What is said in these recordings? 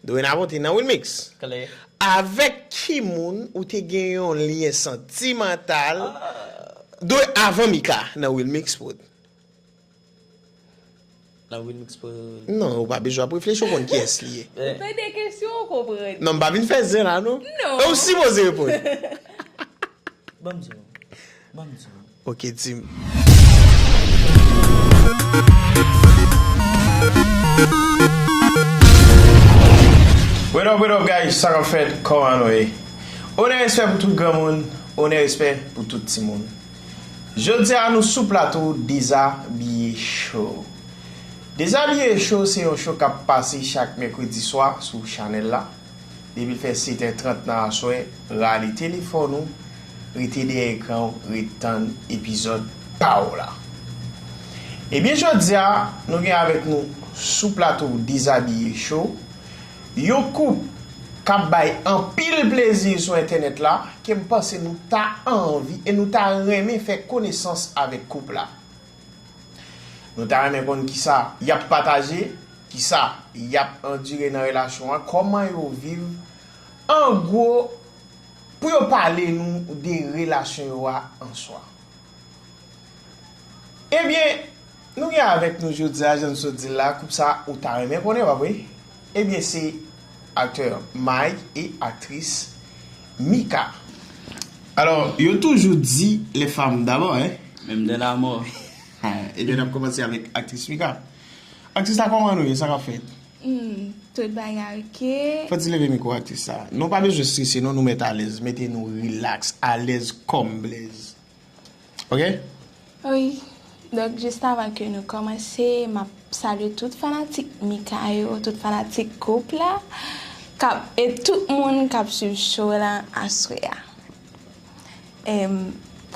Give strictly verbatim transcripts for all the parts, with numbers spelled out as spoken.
Dorénavant, te nan Wilmix. Klè. Avèk ki moun ou te gen yon lyen santimantal? Dwe avan Mika nan Wilmix Prod. Nan Wilmix Prod. Non, ou pa bezwen ap reflechi, ou konn kiyès li ye. Ou tande kesyon, ou konprann. Non, m pa vin fè zen la, non. Non. E ou sipoze reponn. Ban m di w. Ban m di w. Ok, di m. What up, what up, guys? Sa k ap fèt? Kòman nou ye? Onè, respè pou tout granmoun. Onè, respè pou tout timoun. Jodi a, nou sou plato Dezabiye Show. Dezabiye Show se yon show k ap pase chak mèkredi swa sou chanèl la. Depi l fè sèt è trant nan aswè, rale telefòn ou, rete dèyè ekran w, ret tann epizòd pa w la. Ebyen, jodi a, nou gen avèk nou sou plato Dezabiye Show, yon koup k ap bay anpil plezi sou entènèt la, ke m panse nou ta anvi e nou ta renmen fè konesans avèk koup la. Nou ta renmen konn kisa y ap pataje, kisa y ap andire nan relasyon an, kòman yo viv, an gwo, pou yo pale nou de relasyon yo a an swa. Ebyen, nou gen avèk nou jodi a, jan n sot di l la, koup sa ou ta renmen konnen, pa vre? Ebyen, se aktè Mike e aktris Mika. Alò, yo toujou di les femmes d'abord, hein? Même de la mort. Ebyen, n ap kòmanse avèk aktris Mika. Aktris la, kòman nou ye? Sa k ap fèt? Hmm, tout bagay oke. Fò ti leve mikwo aktris la. Nou pa bezwen strese, non, nou mèt alèz. Mete nou rilaks, alèz kòm blèz. Ok? Wi. Donk, jis avan ke nou kòmanse, m ap salye tout fanatik Mika yo, tout fanatik koup la, k ap, e tout moun k ap swiv show la aswè a. Em,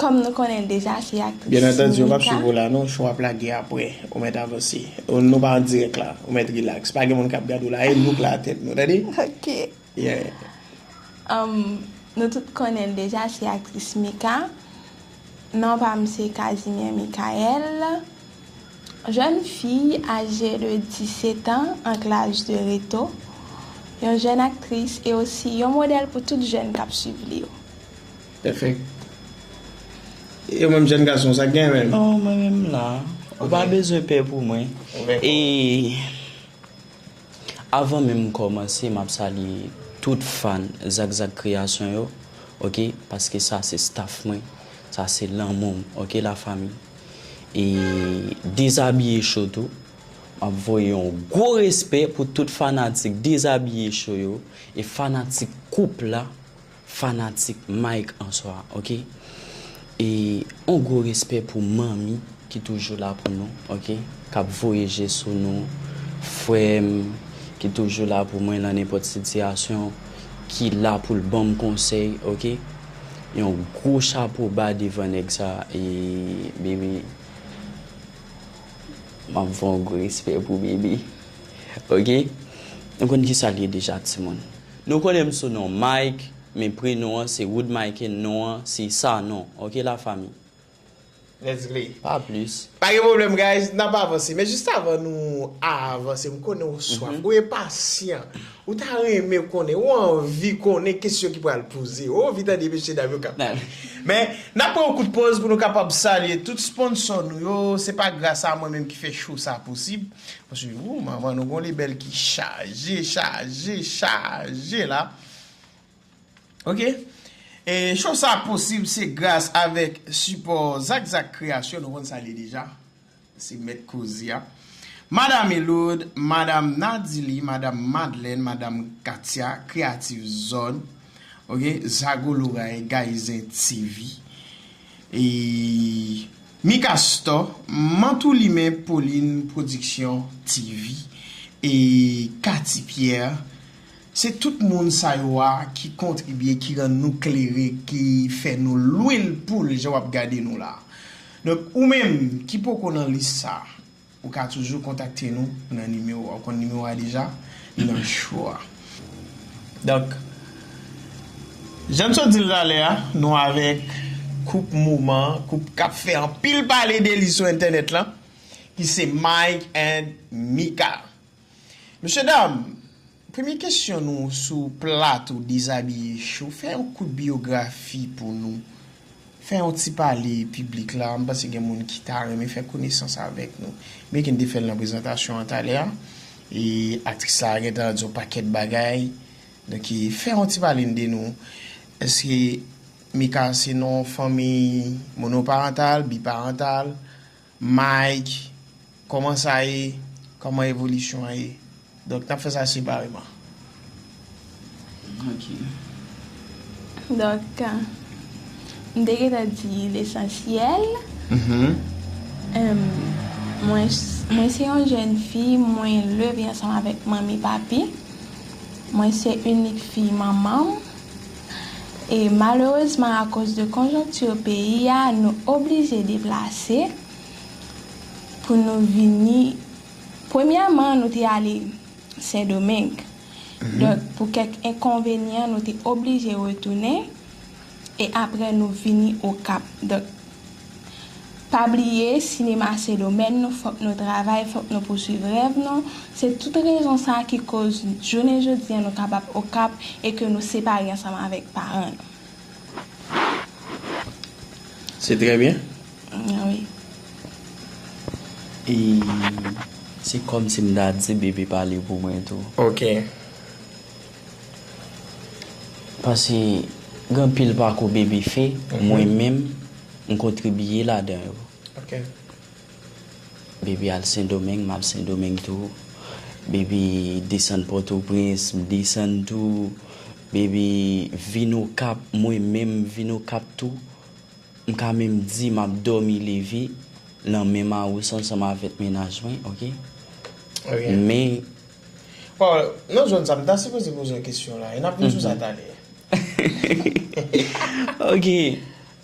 kòm nou konnen l deja, se aktris Mika. Byen antandi, yo p ap swiv ou la, non, show ap lage apre, ou mèt avanse. Ou, nou pa an dirèk la, ou mèt rilaks. Pa gen moun k ap gade w la, e nou k la tèt nou, tande? Ok. Yeah. Um, nou tout konnen l deja, se aktris Mika. Non pa m se Casimir Michael. Jeune fille âgée de dix-sept ans, en classe de réto. Yon jèn aktris e osi yon modèl pou tout jèn k ap swiv li yo. Pèfèk. E ou menm jèn gason, sa k gen menm? Oh, mwen menm la. Ou pa bezwen pè pou mwen. E avan menm m kòmanse, m ap salye tout fan Zak Zak Kreyasyon yo, ok? Paske sa se staff mwen, sa se lanmou m, ok, lafanmi? E Dezabiye Show tou, m ap voye yon gwo respè pou tout fanatik Dezabiye Show yo e fanatik koup la, fanatik Mike an swa, ok? E yon gwo respè pou manmi ki toujou la pou nou, ok? K ap voye je sou nou, frè m ki toujou la pou mwen nan nenpòt sitiyasyon, ki la pou l ban m konsèy, ok? Yon gwo chapo ba devan nèg sa, e, baby, m ap fè yon gwo respè pou baby, ok? Nou konn kisa l ye deja, timoun. Nou konnen m sou non Mike, men prenon an se Wood Mike, non an se Sanon, ok, lafanmi? Let's go. Pa plis. Pa gen pwoblèm, guys, n ap avanse. Men jis avan nou avanse, m konnen ou swaf, ou enpasyan. Ou ta renmen konnen, ou anvi konnen kesyon ki pral poze. Ou anvi tande mesye dam yo k ap pale. Men, n ap pran yon kout pòz pou nou kapab salye tout sponsò nou yo. Se pa gras a mwen menm ki fè show sa posib. Paske, wou, manman, nou gon lebèl ki chaje, chaje, chaje la. Ok? E show sa posib se gras avèk sipò Zak Zak Kreyasyon, nou konn sa li deja. Se mèt koze a. Madam Elod, Madam Nadili, Madam Madlèn, Madam Katia, Creative Zone, ok, Zago Loray, Gayizen T V, e Mika Store, Mantoulimen Pauline Production T V, e Cathy Pierre, se tout moun sa yo a ki kontribye, ki rann nou klere, ki fè nou lwil poul jan w ap gade nou la. Donk, ou menm ki poko nan lis sa, ou ka toujou kontakte nou nan nimewo a. Ou konn nimewo a deja, li nan show a. Donk, jan n sot di l talè a, nou avèk koup moman, koup k ap fè anpil pale de li sou entènèt lan, ki se Mike and Mika. Mesye dam, Premye kesyon nou sou plato Dezabiye Show, fè yon kout biyografi pou nou. Fè yon ti pale piblik la, m panse gen moun ki ta renmen fè konesans avèk nou. Byenke n te fè l nan prezantasyon an talè a, e aktris la gentan di yon pakèt bagay. Donk, e, fè yon ti pale n de nou. Èske Mika se non fanmi monoparantal, biparantal? Mike, kòman sa ye? Kòman evolisyon an ye? Donk, n ap fè sa separeman. Ok. Donk, m te gentan di lesansyèl. Mhm. Em, mwen, mwen se yon jèn fi, mwen leve ansanm avèk manmi papi. Mwen se inik fi manman m. E malerezman, akoz de konjonkti peyi a, nou oblije deplase pou nou vini. Premyèman, nou te ale Sendomeng. Mhm. Donk, pou kèk enkonvenyan, nou te oblije retounen. E apre, nou vini Okap. Donk, pa bliye, sinema se domèn nou, fòk nou travay, fòk nou pouswiv rèv nou. Se tout rezon sa a ki koz jounen jodi a nou kapab Okap e ke nou separe ansanm avèk paran nou. Se trè byen. Ah wi. E se kòmsi m ta di bebe pale pou mwen tou. Ok. Paske gen anpil pakou bebe fè, mwen menm, m kontribiye ladan yo. Ok. Bebe al Sendomeng, m al Sendomeng tou. Bebe desann Pòtoprens, m desann tou. Bebe vin Okap, mwen menm m vin Okap tou. M ka menm di m ap dòmi leve nan menm awous ansanm avèk mennaj mwen, ok? Ok. Men, Bon, nan zòn sa, m ta sipoze poze w kesyon la, e n ap vin sou sa talè. Ok.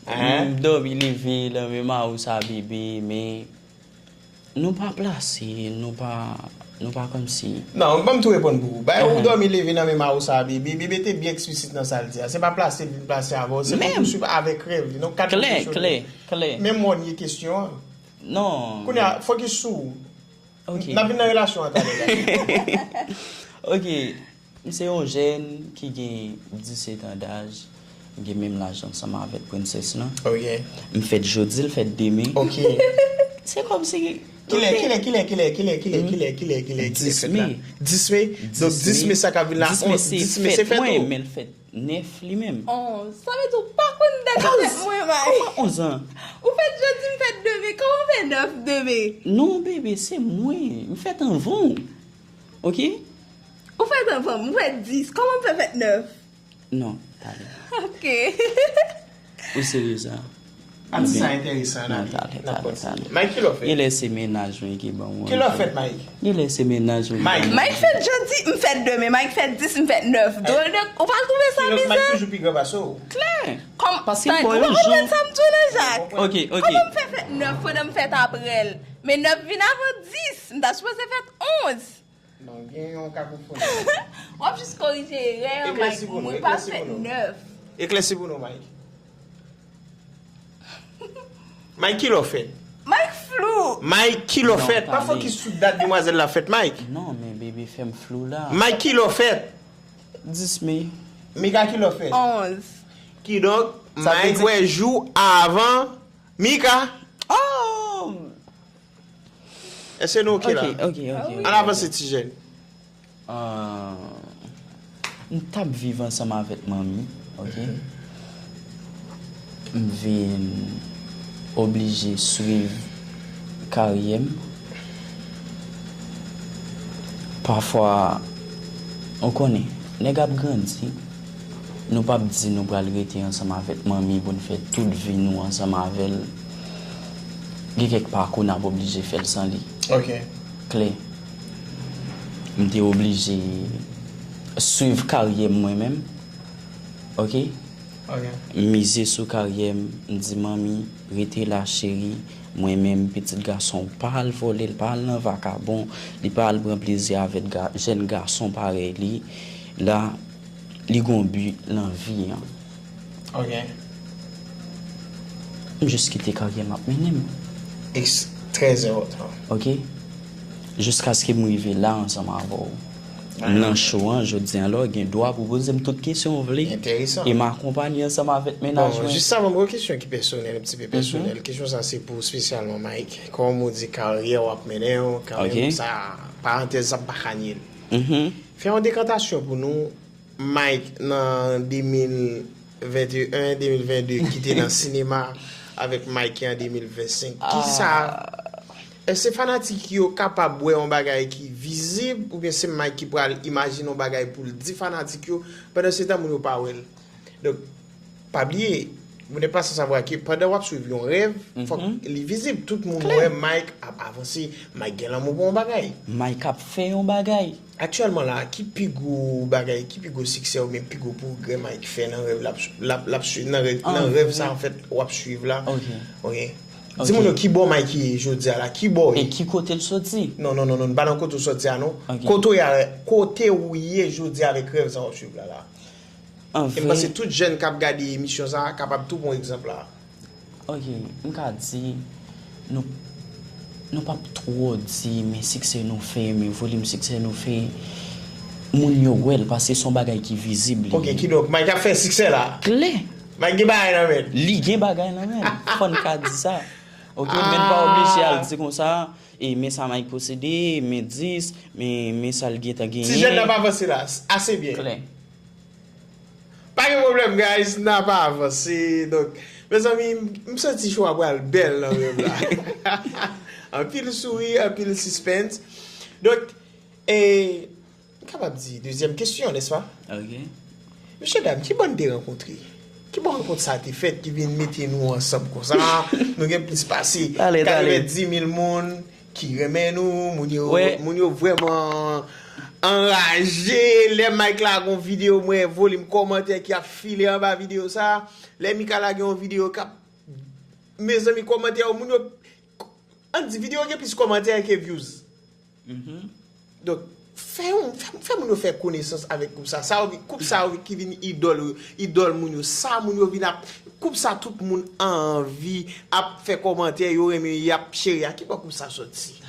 M dòmi leve nan menm awous a bebe, men nou pa plase, nou pa, nou pa kòmsi. Non, ban m tou reponn pou ou. Bay ou dòmi leve nan menm awous a bebe, bebe te byen eksplisit nan sa l di a. Se pa plase l vin plase avè w, se pou pouswiv avèk rèv li. Donk, kat Klè, klè, klè. Menm mòn ye kesyon an. Non. Kounye a, fokis sou ou. Ok. N ap vin nan relasyon an talè la. Ok. M se yon jèn ki gen disèt an daj. M gen menm laj ansanm avèk prensès lan. Ok. M fèt jodi, l fèt demen. Ok. Se kòmsi. Kilè, kilè, kilè, kilè, kilè, kilè, kilè, kilè, kilè, kilè, kilè Dis fèt me. la? Dis me? Donk, dis me sa k ap vin la, Dis me onz, se dis me se fèt mwen, ou? Men l fèt nèf li menm. Onz. Sa vle di w pa konn dat fèt mwen, May. Kòman onz an? Ou fèt jodi, m fèt demen. Kòman w fè nèf demen? Non, bebe, se mwen. M fèt anvan w. Ok? Ou fèt anvan m, m fèt dis. Kòman m fè fèt nèf? Non, talè. Ok. Ou serye sa? Ap di sa enteresan, n Non, ap talè, n ap talè, kontinye. talè. Mike, kilè w fèt? Genlè se mennaj mwen ki ban mwen. Kilè w fèt, Mike? Genlè se mennaj mwen ki Mike. ban mwen. Mike fèt jodi, m fèt demen. Mike fèt dis, m fèt nèf. Dwòl de, ou pa twouve sa Kilè Mike bizè? Toujou pi gran pase w. Klè. Kòm, Paske Mike, m bò ou yon pa konprann jou. Sa m di w la, Jak? Ok, ok. Kòman m fè fèt nèf pandan m fèt apre l? Men nèf vin avan dis. M ta sipoze fèt onz. Non, gen yon kakofoni. W ap jis korije erè an, Eklèsi Mike. Pou nou, Mwen pa eklèsi fèt pou nou. Nèf. Eklèsi pou nou, Mike. Mike, kilè w fèt? Mike flou. Mike, kilè w Non, fèt? Pa talè. Fokis sou dat demwazèl la fèt, Mike. Non, men bebe fè m flou la. Mike, kilè w fèt? Dis me. Mika, kilè w fèt? Onz. Kidonk, Sa vle Mike di- wè jou avan Mika. Oh! Èske nou oke Ok, la? ok, ok, ok. Ann avanse, ti jèn. Ah, m t ap viv ansanm avèk manmi, ok? M vin oblije swiv karyè m. Pafwa, ou konnen, nèg ap grandi, nou p ap di nou pral rete ansanm avèk manmi pou n fè tout vi nou ansanm avè l. Gen kèk pakou n ap oblije fè l san li. Ok. Klè. M te oblije swiv karyè m mwen menm. Ok? Ok. M mize sou karyè m, m di manmi, rete la cheri, mwen menm pitit gason w pa al vòlè l, pa al nan vakabon, li pa al pran plezi avèk ga, jèn gason parèy li, la, li gon bi nan vi an. Ok. M jis kite karyè m ap mennen m. Ex, trè enpòtan. Ok? Jiskaske m rive la ansanm avè w. Nan show an, jodi an la, w gen dwa pou poze m tout kesyon w vle. Enteresan. E m akonpanye ansanm avèk mennaj mwen. Bon, jis avan, m gen yon kesyon ki pèsonèl, yon ti pe pèsonèl. Kesyon sa se pou espesyalman Mike. Kòm ou di, karyè w ap mennen w, kanmenm, sa, parantèz sa, m pa ka nye l. Fè yon dekantasyon pou nou, Mike nan de mil venteyen, de mil vennde ki te nan sinema avèk Mike ki an de mil vennsenk. Kisa, èske fanatik yo kapab wè yon bagay ki vizib oubyen se Mike ki pral imajine yon bagay pou l di fanatik yo, pandan se tan moun yo pa wè l? Donk, pa bliye, vous n'êtes pas sans savoir que pandan w ap swiv yon rèv, fòk li vizib. Tout moun wè Mike ap avanse, Mike gen lanmou pou yon bagay. Mike ap fè yon bagay. Aktyèlman la, ki pi gwo bagay, ki pi gwo siksè oubyen pi gwo pwogrè Mike fè nan rèv l ap, l ap, l ap swiv, nan rèv, nan rèv sa anfèt w ap swiv la? Ok. Di moun yo ki bò Mike ye jodi a la, ki bò w ye? E ki kote l soti? Non, non, non, non, n pa nan kote w soti a non. Kote w ye a, kote w ye jodi a avèk rèv sa w ap swiv la la. E m panse tout jèn k ap gade emisyon sa a kapab tou pran egzanp la. Ok, m ka di, nou, nou p ap twò di men siksè nou fè, men volim siksè nou fè, moun yo wè l paske se yon bagay ki vizib li ye. Ok, kidonk, Mike ap fè siksè la. Klè. Mike gen bagay nan men l. Li gen bagay nan men l. Fò n ka di sa. Ok, men n pa oblije al di konsa, e men sa Mike posede, men dis, men, men sa l gentan genyen. Ti jèn nan ap avanse la, ase byen. Klè. Pa gen pwoblèm, guys, n ap avanse. Donk, mezanmi, m, m santi show a pral bèl nan menm la. Anpil souri, anpil sispens. Donk, e, m kapab di dezyèm kesyon, nèspa? Ok. Mesye dam, ki bò n te rankontre? Ki bò rankont sa a te fèt ki vin mete nou ansanm konsa? Nou gen plis pase katrevendimil moun ki renmen nou, moun yo, moun yo vrèman anraje. Lè Mike lage yon videyo, m wè volim kòmantè ki ap file anba videyo sa. Lè Mika lage yon videyo k ap, mezanmi, kòmantè yo, moun yo, ann di videyo gen plis kòmantè ke views. Donk, fè yon, fè, fè moun yo fè konesans avèk koup sa. Sa yo, koup sa yo ki vin idòl, idòl moun yo. Sa moun yo vin ap, koup sa tout moun anvi ap fè kòmantè, yo renmen, y ap chere a. Ki bò koup sa soti?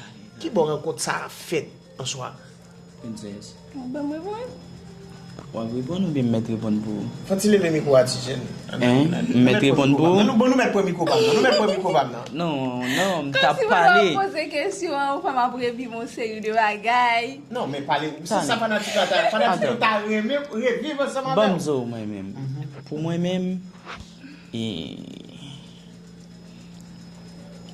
Ki bò rankont sa a fèt an swa? Princess. Ban m reponn. W ap reponn oubyen m mèt reponn pou ou? Fò ti leve mikwo a ti jèn. Hein? M mèt reponn pou ou? Non, nou, bon, nou mèt pran mikwo pa m nan. Nou mèt pran mikwo pa m nan. Non, non, m t ap pale. Kòm si mwen poze kesyon an, ou fè m ap reviv yon seri de bagay. Non, men pale. Se sa fanatik la ta, fanatik yo ta renmen reviv ansanm avè w. Ban m di w mwen menm. Pou mwen menm, e,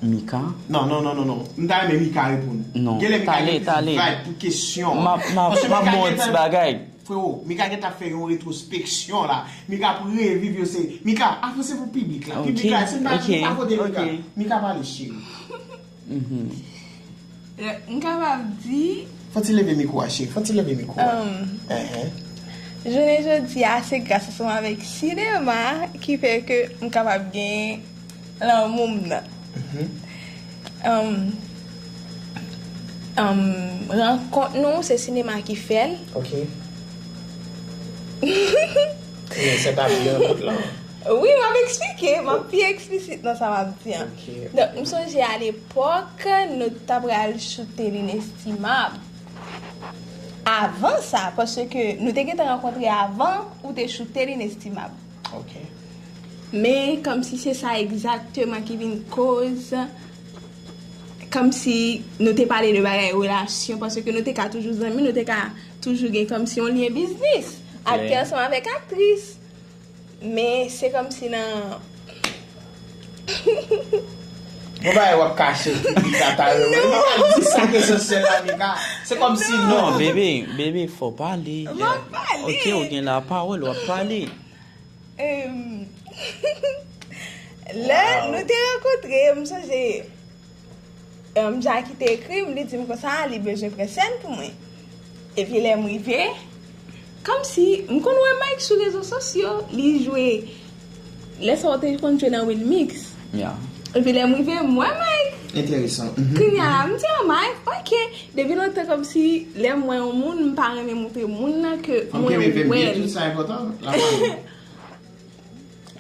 Mika? Non, non, non, non, non. M ta renmen Mika reponn. Non, tale, tale. Gen lè Mika gen plis vibe pou kesyon an. M ap, m ap, m ap ba w yon ti bagay. Frewo, Mika gentan ap fè yon retwospeksyon la. Mika ap reviv yo se. Mika, avanse pou piblik la. Piblik la, se m pa, m pa vote Mika. Mika pale, cheri. M kapab di. Fò ti leve mikwo a, cheri. Fò ti leve mikwo a. Enhen. Jounen jodi a, se gras ansanm avèk sinema ki fè ke m kapab gen lanmou m nan. Rankont nou, se sinema ki fè l. Ok. Kounya sa ta vle rankont lan. Wi, m ap eksplike. M ap pi eksplisit nan sa m ap di an. Ok. Donk, m sonje alepòk, nou t ap pral choute L'inEstimable. Avan sa, paske nou te gentan rankontre avan ou te choute L'inEstimable. Ok. Men, kòmsi se sa egzakteman ki vin koz, kòmsi nou te pale de bagay relasyon, paske nou te ka toujou zanmi, nou te ka toujou gen kòmsi yon lyen biznis. Aktè ansanm avèk aktris. Men se kòmsi nan. Bon bagay w ap kache piblik la talè. Mika di sa k esansyèl la, Mika. Se kòmsi non. Non, bebe, bebe, fò w pale. M ap pale. Ok, ou gen lapawòl, w ap pale. Lè nou te rankontre, m sonje. Jackie te ekri m, li di m konsa, li bezwen pran sèn pou mwen. Epi lè m rive, kòmsi, m konn wè Mike sou rezo sosyo, li jwe, lè sa w te konn jwe nan Wilmix. Epi lè m rive, m wè Mike. Enteresan. Kounya, m di, oh Mike, ok. Depi lontan, kòmsi, lè m wè yon moun, m pa renmen montre moun nan ke mwen wè l.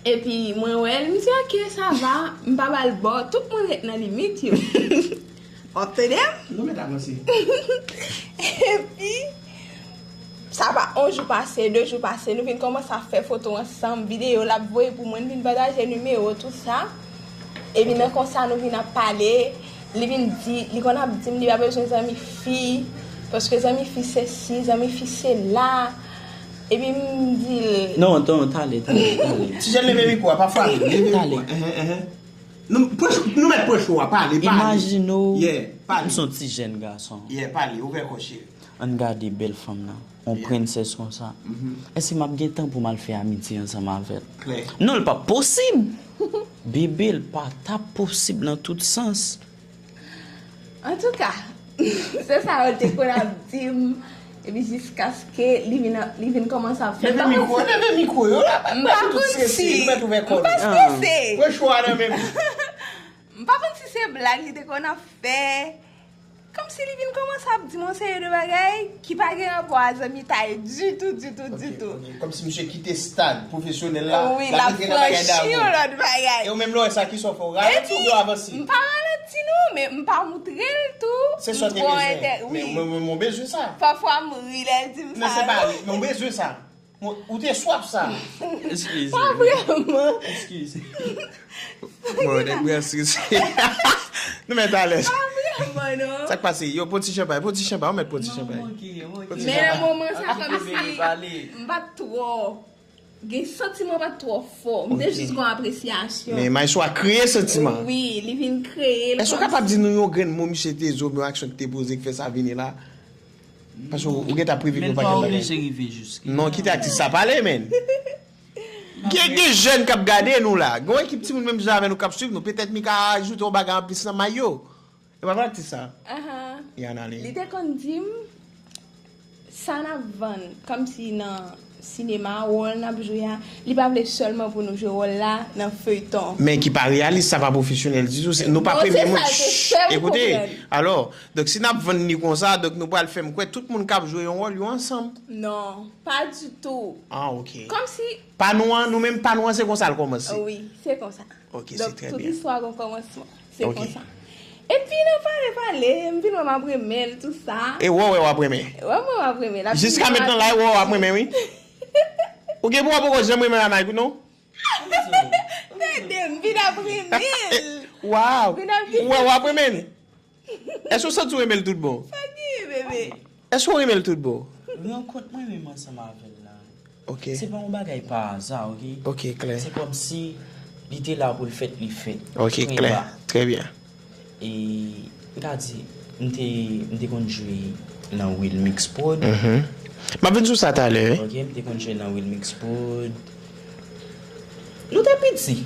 Epi mwen wè l, m di ok, sa va, m pa ba l bò, tout moun ret nan limit yo. W ap tande m? Nou mèt avanse. Epi, Sa pa yon jou pase, de jou pase, nou vin kòmanse ap fè foto ansanm, videyo l ap voye pou mwen, n vin pataje nimewo, tou sa. Epi nan konsa, nou vin ap pale, li vin di, li konn ap di m li pa bezwen zanmi fi, paske zanmi fi se si, zanmi fi se la. Epi m di l, non, non, tale, tale, tale. Ti jèn, leve mikwo a, pa frape, leve mikwo a. Tale. Enhen, enhen. Nou, pran cho-, nou mèt pran cho a, pale, pale. Imajine w, yeah, pale. M se yon ti jèn gason. Yeah, pale, ouvè kò, cheri. Ann gade bèl fanm nan, yon, yeah, prensès konsa. Mhm. Èske m ap gen tan pou m al fè amitye ansanm avè l? Klè. Non, l p ap posib! Bebe, l pa t ap posib nan tout sans. Antouka, se sa yo te konn ap di m, epi jiskaske li vin, li vin kòmanse ap fè. Leve mikwo, leve mikwo yo la, pa, m pa konn si, m pa panse. Pran cho a nan men m. M pa konn si se blag li te konn ap fè. Kòmsi li vin kòmanse ap di m yon seri de bagay ki pa gen rapò a zanmitay ditou, ditou, ditou. Ok, ok. Kòmsi misye kite stad pwofesyonèl la, wi, l ap rantre nan bagay damou. L ap franchi yon lòt bagay. E ou menm lè w wè sa, kisa w fè? Ou ralanti oubyen w avanse? M pa ralanti non, men m pa moutre l tou. Se sa w te bezwen. Men mwen, mwen, mwen bezwen sa. Pafwa m ri lè l di m sa. Non, se pa ri, men w bezwen sa. Mwen, ou te swaf sa. Eskize. Pa vrèman. Eskize. Bon, nèg mwen eskize. Nou mèt alèz. Pa vrèman, non. Sa k pase? Yo, pran ti chanpay, pran ti chanpay, ou mèt pran ti chanpay. Pran ti chanpay. Men nan moman sa, kòmsi m pa t twò gen santiman, pa t twò fò. M te jis gen apresyasyon. Men maestro a kreye santiman. Wi, li vin kreye l. Èske w kapab di nou yon grenn mo misye te di w, yon aksyon ki te poze ki fè sa vini la? Paske ou, ou gentan preveni yon pakèt bagay. Men pa oblije rive jiske la. Non, kite atis sa pale, menn. Gen, gen jèn k ap gade nou la. Gen yon ekip timoun menm jan avè nou k ap swiv nou. Petèt Mika ajoute yon bagay anplis nan may yo. E pa vre atis sa? Ahan. Li te konn di m, sa n ap vann, kòmsi nan sinema, wòl n ap jwe a, li pa vle sèlman pou nou jwe wòl la nan feyton. Men ki pa reyalis, sa pa pwofesyonèl ditou. Se, nou pa premye moun. Chh, ekoute, alò, donk si n ap vann li konsa, donk nou pral fè m kwè tout moun k ap jwe yon wòl yo ansanm. Non, pa ditou. Ah, ok. Kòmsi. Pa nou an, nou menm pa nou an, se konsa l kòmanse. Wi, se konsa. Ok, se trè byen. Donk, tout istwa gon kòmansman. Se konsa. Epi nan pale, pale, m vin wè m ap renmen l, tou sa. E wè, wè, w ap renmen. Wè, mwen, m ap renmen l. Jiska mentnan la, wè, w ap renmen, wi. Ou gen pou w poko janm renmen Anay, non? Tande, m vin ap renmen l. Waw. Ou wè, w ap renmen l. Èske w santi w renmen l tout bon? Sa genyen, bebe? Èske w renmen l tout bon? Rankont mwen menm ansanm avè l la. Ok. Se pa yon bagay pa aza, ok? Ok, klè. Se kòmsi li te la pou l fèt, li fèt. Ok, klè. Trè byen. E, m ka di, m te, m te konn jwe nan Wilmix Prod. Mhm. M ap vin sou sa talè, wi. Ok, m te konn jwe nan Wilmix Prod. Nou te piti.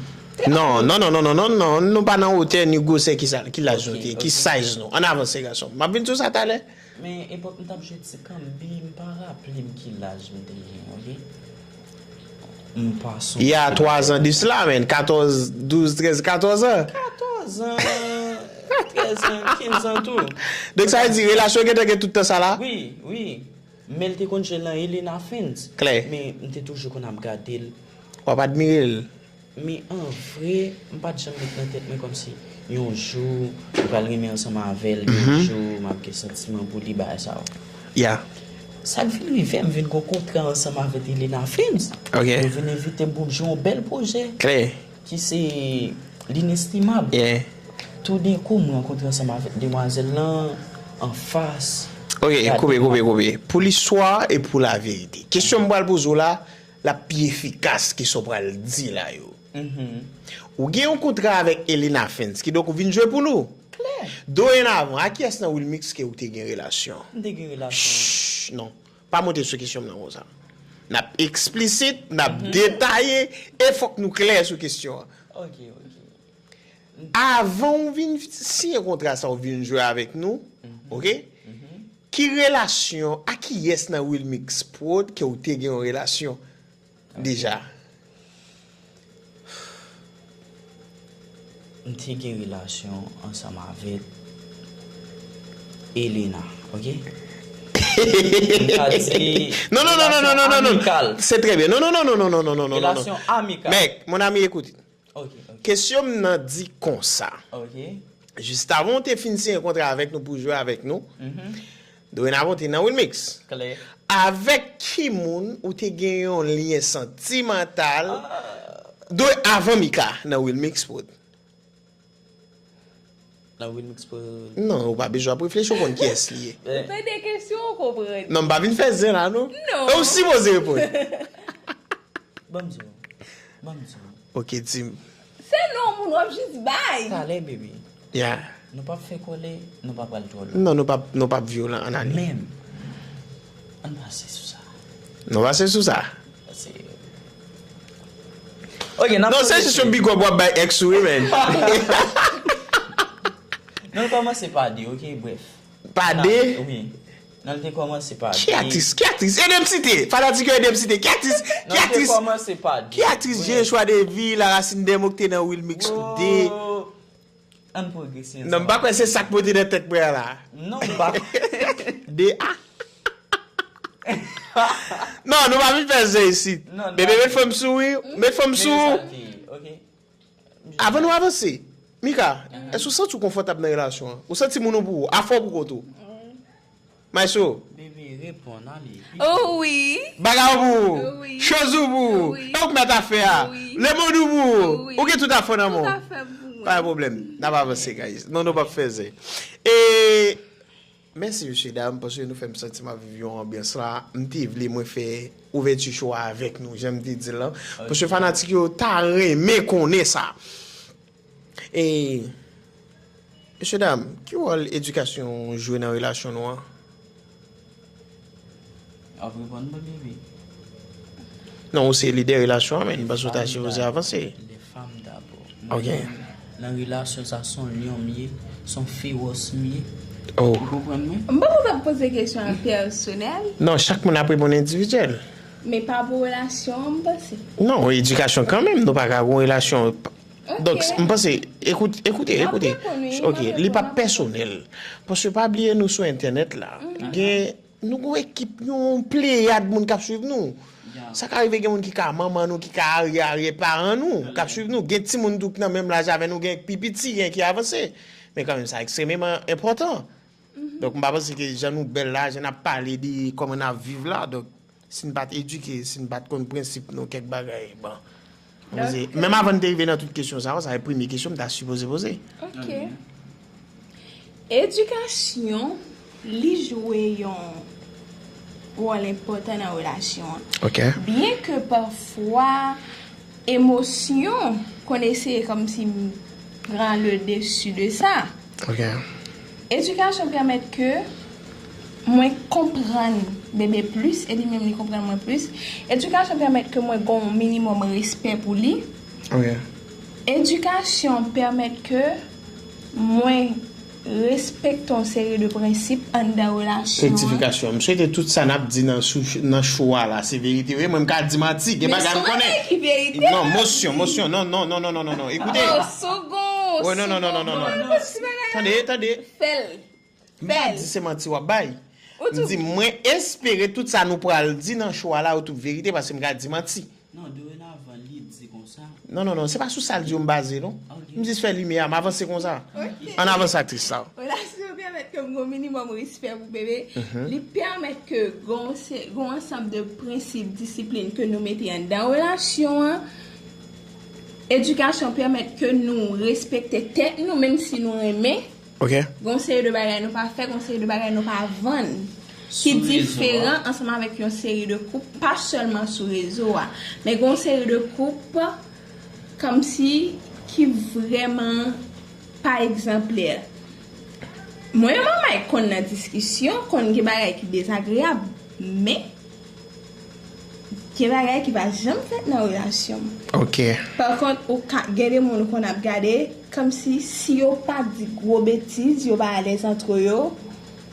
Non, non, non, non, nou pa nan wotè ni gwosè ki sa, ki laj nou te, ki size nou. Ann avanse, gason. M ap vin sou sa talè. Men epòk m t ap jwe ti kanbi, m pa raple m ki laj m te gen, ok? M pa sonje. Il y a twa zan de cela, men katòz, douz, trèz, katòz an. Katòz an, trèz an, kenz an tou. Donk, sa vle di, relasyon gentan gen tout tan sa la? Wi, wi. Men l te konn jwe nan Elena Friends. Klè. Men m te toujou konn ap gade l. W ap admire l. Men an vre, m pa t janm met nan tèt mwen kòmsi yon jou m pral renmen ansanm avè l, yon jou m ap gen santiman pou li, bagay sa yo. Ya. Sa k vin rive, m vin gen yon kontra ansanm avèk Elena Friends. Ok. Yo vin envite m pou m jwe yon bèl pwojè. Klè. Ki se L'inestimable. Yeah. Toudenkou, m rankontre ansanm avèk demwazèl lan anfas. Ok, koupe, koupe, koupe. Pou listwa e pou laverite. Kesyon m pral poze w la, l ap pi efikas ke sa w pral di la yo. Mhm. Ou gen yon kontra avèk Elena Friends, kidonk ou vin jwe pou nou. Klè. Dorenavan, a kiyès nan Wilmix ke ou te gen relasyon? M te gen relasyon. Chh, non. Pa monte sou kesyon m nan konsa. N ap eksplisit, n ap detaye, e fòk nou klè sou kesyon an. Ok, ok. Avan w vin siyen kontra sa, w vin jwe avèk nou, ok? Ki relasyon, a kiyès nan Wilmix Prod ke w te gen yon relasyon deja? M te gen relasyon ansanm avèk Elena, ok? M ka di non, non, non, non, non, non, non, non, non. Relasyon amikal. Se trè byen. Non, non, non, non, non, non, non, non, non, non. Relasyon amikal. Mec, mon ami, écoute. Ok, ok. Kesyon m nan di konsa. Ok. Jis avan w te fin siyen kontra avèk nou pou w jwe avèk nou, mhm, dorenavan w te nan Wilmix. Klè. Avèk ki moun ou te gen yon lyen santimantal de avan Mika nan Wilmix Prod? Nan Wilmix Prod. Non, ou pa bezwen ap reflechi, ou konn kiyès li ye. Ou tande kesyon, ou konprann. Non, m pa vin fè zen la, non. Non. E ou sipoze reponn. Ban m di w. Ban m di w. Ok, di m. Se non moun w ap jis bay. Talè, baby. Ya. Nou p ap fè kòlè, nou pa pral twò lwen. Non, nou p ap, nou p ap vyolan, ann ale. Men, ann pase sou sa. Nou pase sou sa. Pase. Ok, n ap Non, se jis yon big up w ap bay ex ou, wi, men. Nou kòmanse pa de, ok, brèf. Pa de? Wi. Nan l te kòmanse pa de. Ki aktris? Ki aktris? Ede m site. Fanatik yo, ede m site. Ki aktris? Ki aktris? Nan l te kòmanse pa de. Ki aktris Jeye Chwa de Vi, Laracine des Mots ki te nan Wilmix de? Ann pwogrese ansanm. Non, m pa kwè se sa k pote nan tèt mwen an la. Non, m pa kwè. De a. Non, nou pa vin fè zen isit. Bebe, met fanm sou wi. Met fanm sou. Ok. Avan nou avanse, Mika, èske w santi w konfòtab nan relasyon an? Ou santi moun ou pou ou? Afè w pou kont ou? Maestro. Bebe, reponn, ale. Oh wi. Bagay ou pou ou? Wi. Choz ou pou ou? Wi. E ou k mèt afè a? Wi. Lemonn ou pou ou? Wi. Ou gen tout afè nan men w? Tout afè pou mwen. Pa gen pwoblèm. N ap avanse, guys. Non, nou p ap fè zen. E Mèsi, mesye dam, paske nou fè m santi m ap viv yon anbyans la. M te vle mwen fè ouvèti show a avèk nou, jan m te di l lan. Paske fanatik yo ta renmen konnen sa. E, mesye dam, ki wòl edikasyon jwe nan relasyon nou an? Ap reponn mwen, bebe. Non, ou se lidè relasyon an, men m panse w ta sipoze avanse. Lè fanm dabò. Ok. Mwen menm, nan relasyon sa, se yon lyon m ye, se yon fewòs m ye. Oh. Ou konprann mwen? M panse w t ap poze kesyon an pèsonèl. Non, chak moun ap reponn endividyèl. Men pa pou relasyon an, m panse. Non, edikasyon kanmenm, nou pa ka gon relasyon. Ok. Donk, m panse, ekout, ekoute, ekoute. Ok, li pa pèsonèl. Paske pa bliye nou sou entènèt la. Gen Nou gon ekip, yon pleyad moun k ap swiv nou. Sa ka rive gen moun ki ka manman nou, ki ka aryè aryè paran nou, k ap swiv nou. Gen timoun tou ki nan menm laj avè nou, gen ki pi piti, gen ki avanse. Men kanmenm, sa ekstrememan enpòtan. Donk, m pa panse ke jan nou bèl la, jan n ap pale de kòman n ap viv la, donk, si n pa t edike, si n pa t konn prensip nou, kèk bagay, bon. Menm avan n te rive nan tout kesyon sa yo, sa se premye kesyon m ta sipoze poze. Ok. Edikasyon, li jwe yon wòl enpòtan nan relasyon an. Ok. Byen ke pafwa emosyon konn eseye kòmsi pran le dessus de sa. Ok. Edikasyon pèmèt ke mwen konprann bebe plis, e li menm li konprann mwen plis. Edikasyon pèmèt ke mwen gen yon minimòm respè pou li. Ok. Edikasyon pèmèt ke mwen respekte yon seri de prensip anndan relasyon an. Rektifikasyon. M swete tout sa n ap di nan sou, nan show a la, se verite wi. Mwen m ka di manti, gen bagay m konnen. Men se yon bagay ki verite. Non, mosyon, mosyon. Non, non, non, non, non, non, non. Ekoute. Oh, second, non, non, non, non, non, non. Tande, tande. Fè l. M pa di se manti w ap bay. M di mwen espere tout sa nou pral di nan show a la yo tout verite paske m ka di manti. Non, dorenavan, li di konsa. Non, non, non, se pa sou sa l di yo m baze, non. Ok. M jis fè limyè a, m avanse konsa. Ok. Ann avanse, aktris sa. Relasyon pèmèt ke m gen yon minimòm respè pou bebe. Mhm. Li pèmèt ke gen yon se-, gen yon ansanm de prensip, disiplin ke nou mete anndan relasyon an. Edikasyon pèmèt ke nou respekte tèt nou, menm si nou renmen. Ok. Gon seri de bagay nou pa fè, gon seri de bagay nou pa vann. Ki diferan ansanm avèk yon seri de koup, pa sèlman sou rezo a, men gon seri de koup kòmsi ki vrèman pa egzanplè. Mwen e manman konn nan diskisyon, konn gen bagay ki dezagreyab, men Gen bagay ki pa janm fèt nan relasyon m. Ok. Pa kont, ou ka, gen de moun ou konn ap gade, kòmsi si yo pa di gwo betiz, yo pa alèz antre yo.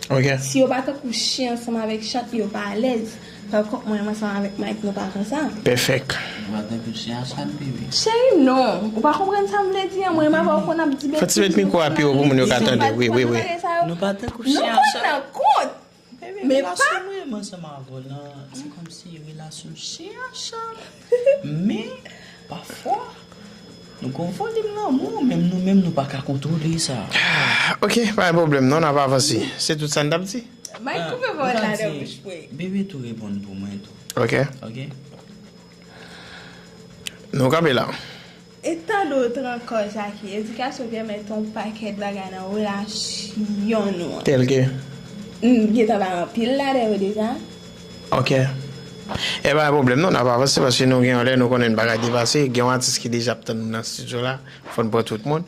Ok. Si yo pa tankou chen ansanm avèk chat, yo pa alèz. Pa kont, mwen menm ansanm avèk Mike, nou pa konsa. Pèfèk. Nou pa tankou chen ak chat, bebe. Cheri, non. Ou pa konprann sa m vle di an? Mwen menm avè w konn ap di betiz. Fò ti met mikwo a pi wo pou moun yo ka tande. Wi, wi, wi. Nou pa tankou chen ak chat. Nou konn nan kont. Men pa relasyon mwen, mwen ansanm avè w lan, se kòmsi relasyon chen ak chat. Men, pafwa, nou gon volim lanmou, menm nou menm, nou pa ka kontwole sa. Ok, pa gen pwoblèm, non, n ap avanse. Se tout sa n t ap di. Mike, koupe pawòl la nan bouch mwen. Bebe tou reponn pou mwen tou. Ok. Ok. Nou kanpe la. E tande w ankò, Jackie. Edikasyon pèmèt yon pakèt bagay nan relasyon nou an. Tèlke. M gentan bay anpil ladan yo deja. Ok. E pa yon pwoblèm non, n ap avanse paske nou gen yon lè nou konnen bagay depase. Gen yon atis ki deja ap tann nou nan estidyo la. Fò n pran tout moun.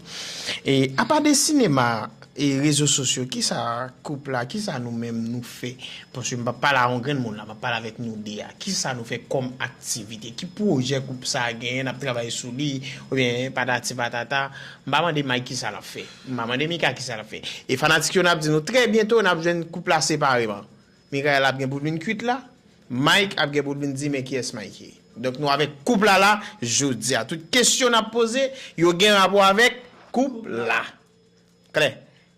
E apa de sinema e rezo sosyo, kisa koup la, kisa nou menm nou fè? Paske m p ap pale a yon grenn moun la, m ap pale avèk nou de a. Kisa nou fè kòm aktivite? Ki pwojè koup sa a genyen, n ap travay sou li, oubyen patati patata? M pa mande Mike kisa l ap fè. M pa mande Mika kisa l ap fè. E fanatik yo, n ap di nou trè byento, n ap jwenn koup la separeman. Michael ap gen pou l vin kwit la. Mike ap gen pou l vin di men kiyès Mike ye. Donk nou avèk koup la la jodi a. Tout kesyon n ap poze, yo gen rapò avèk koup la. Klè.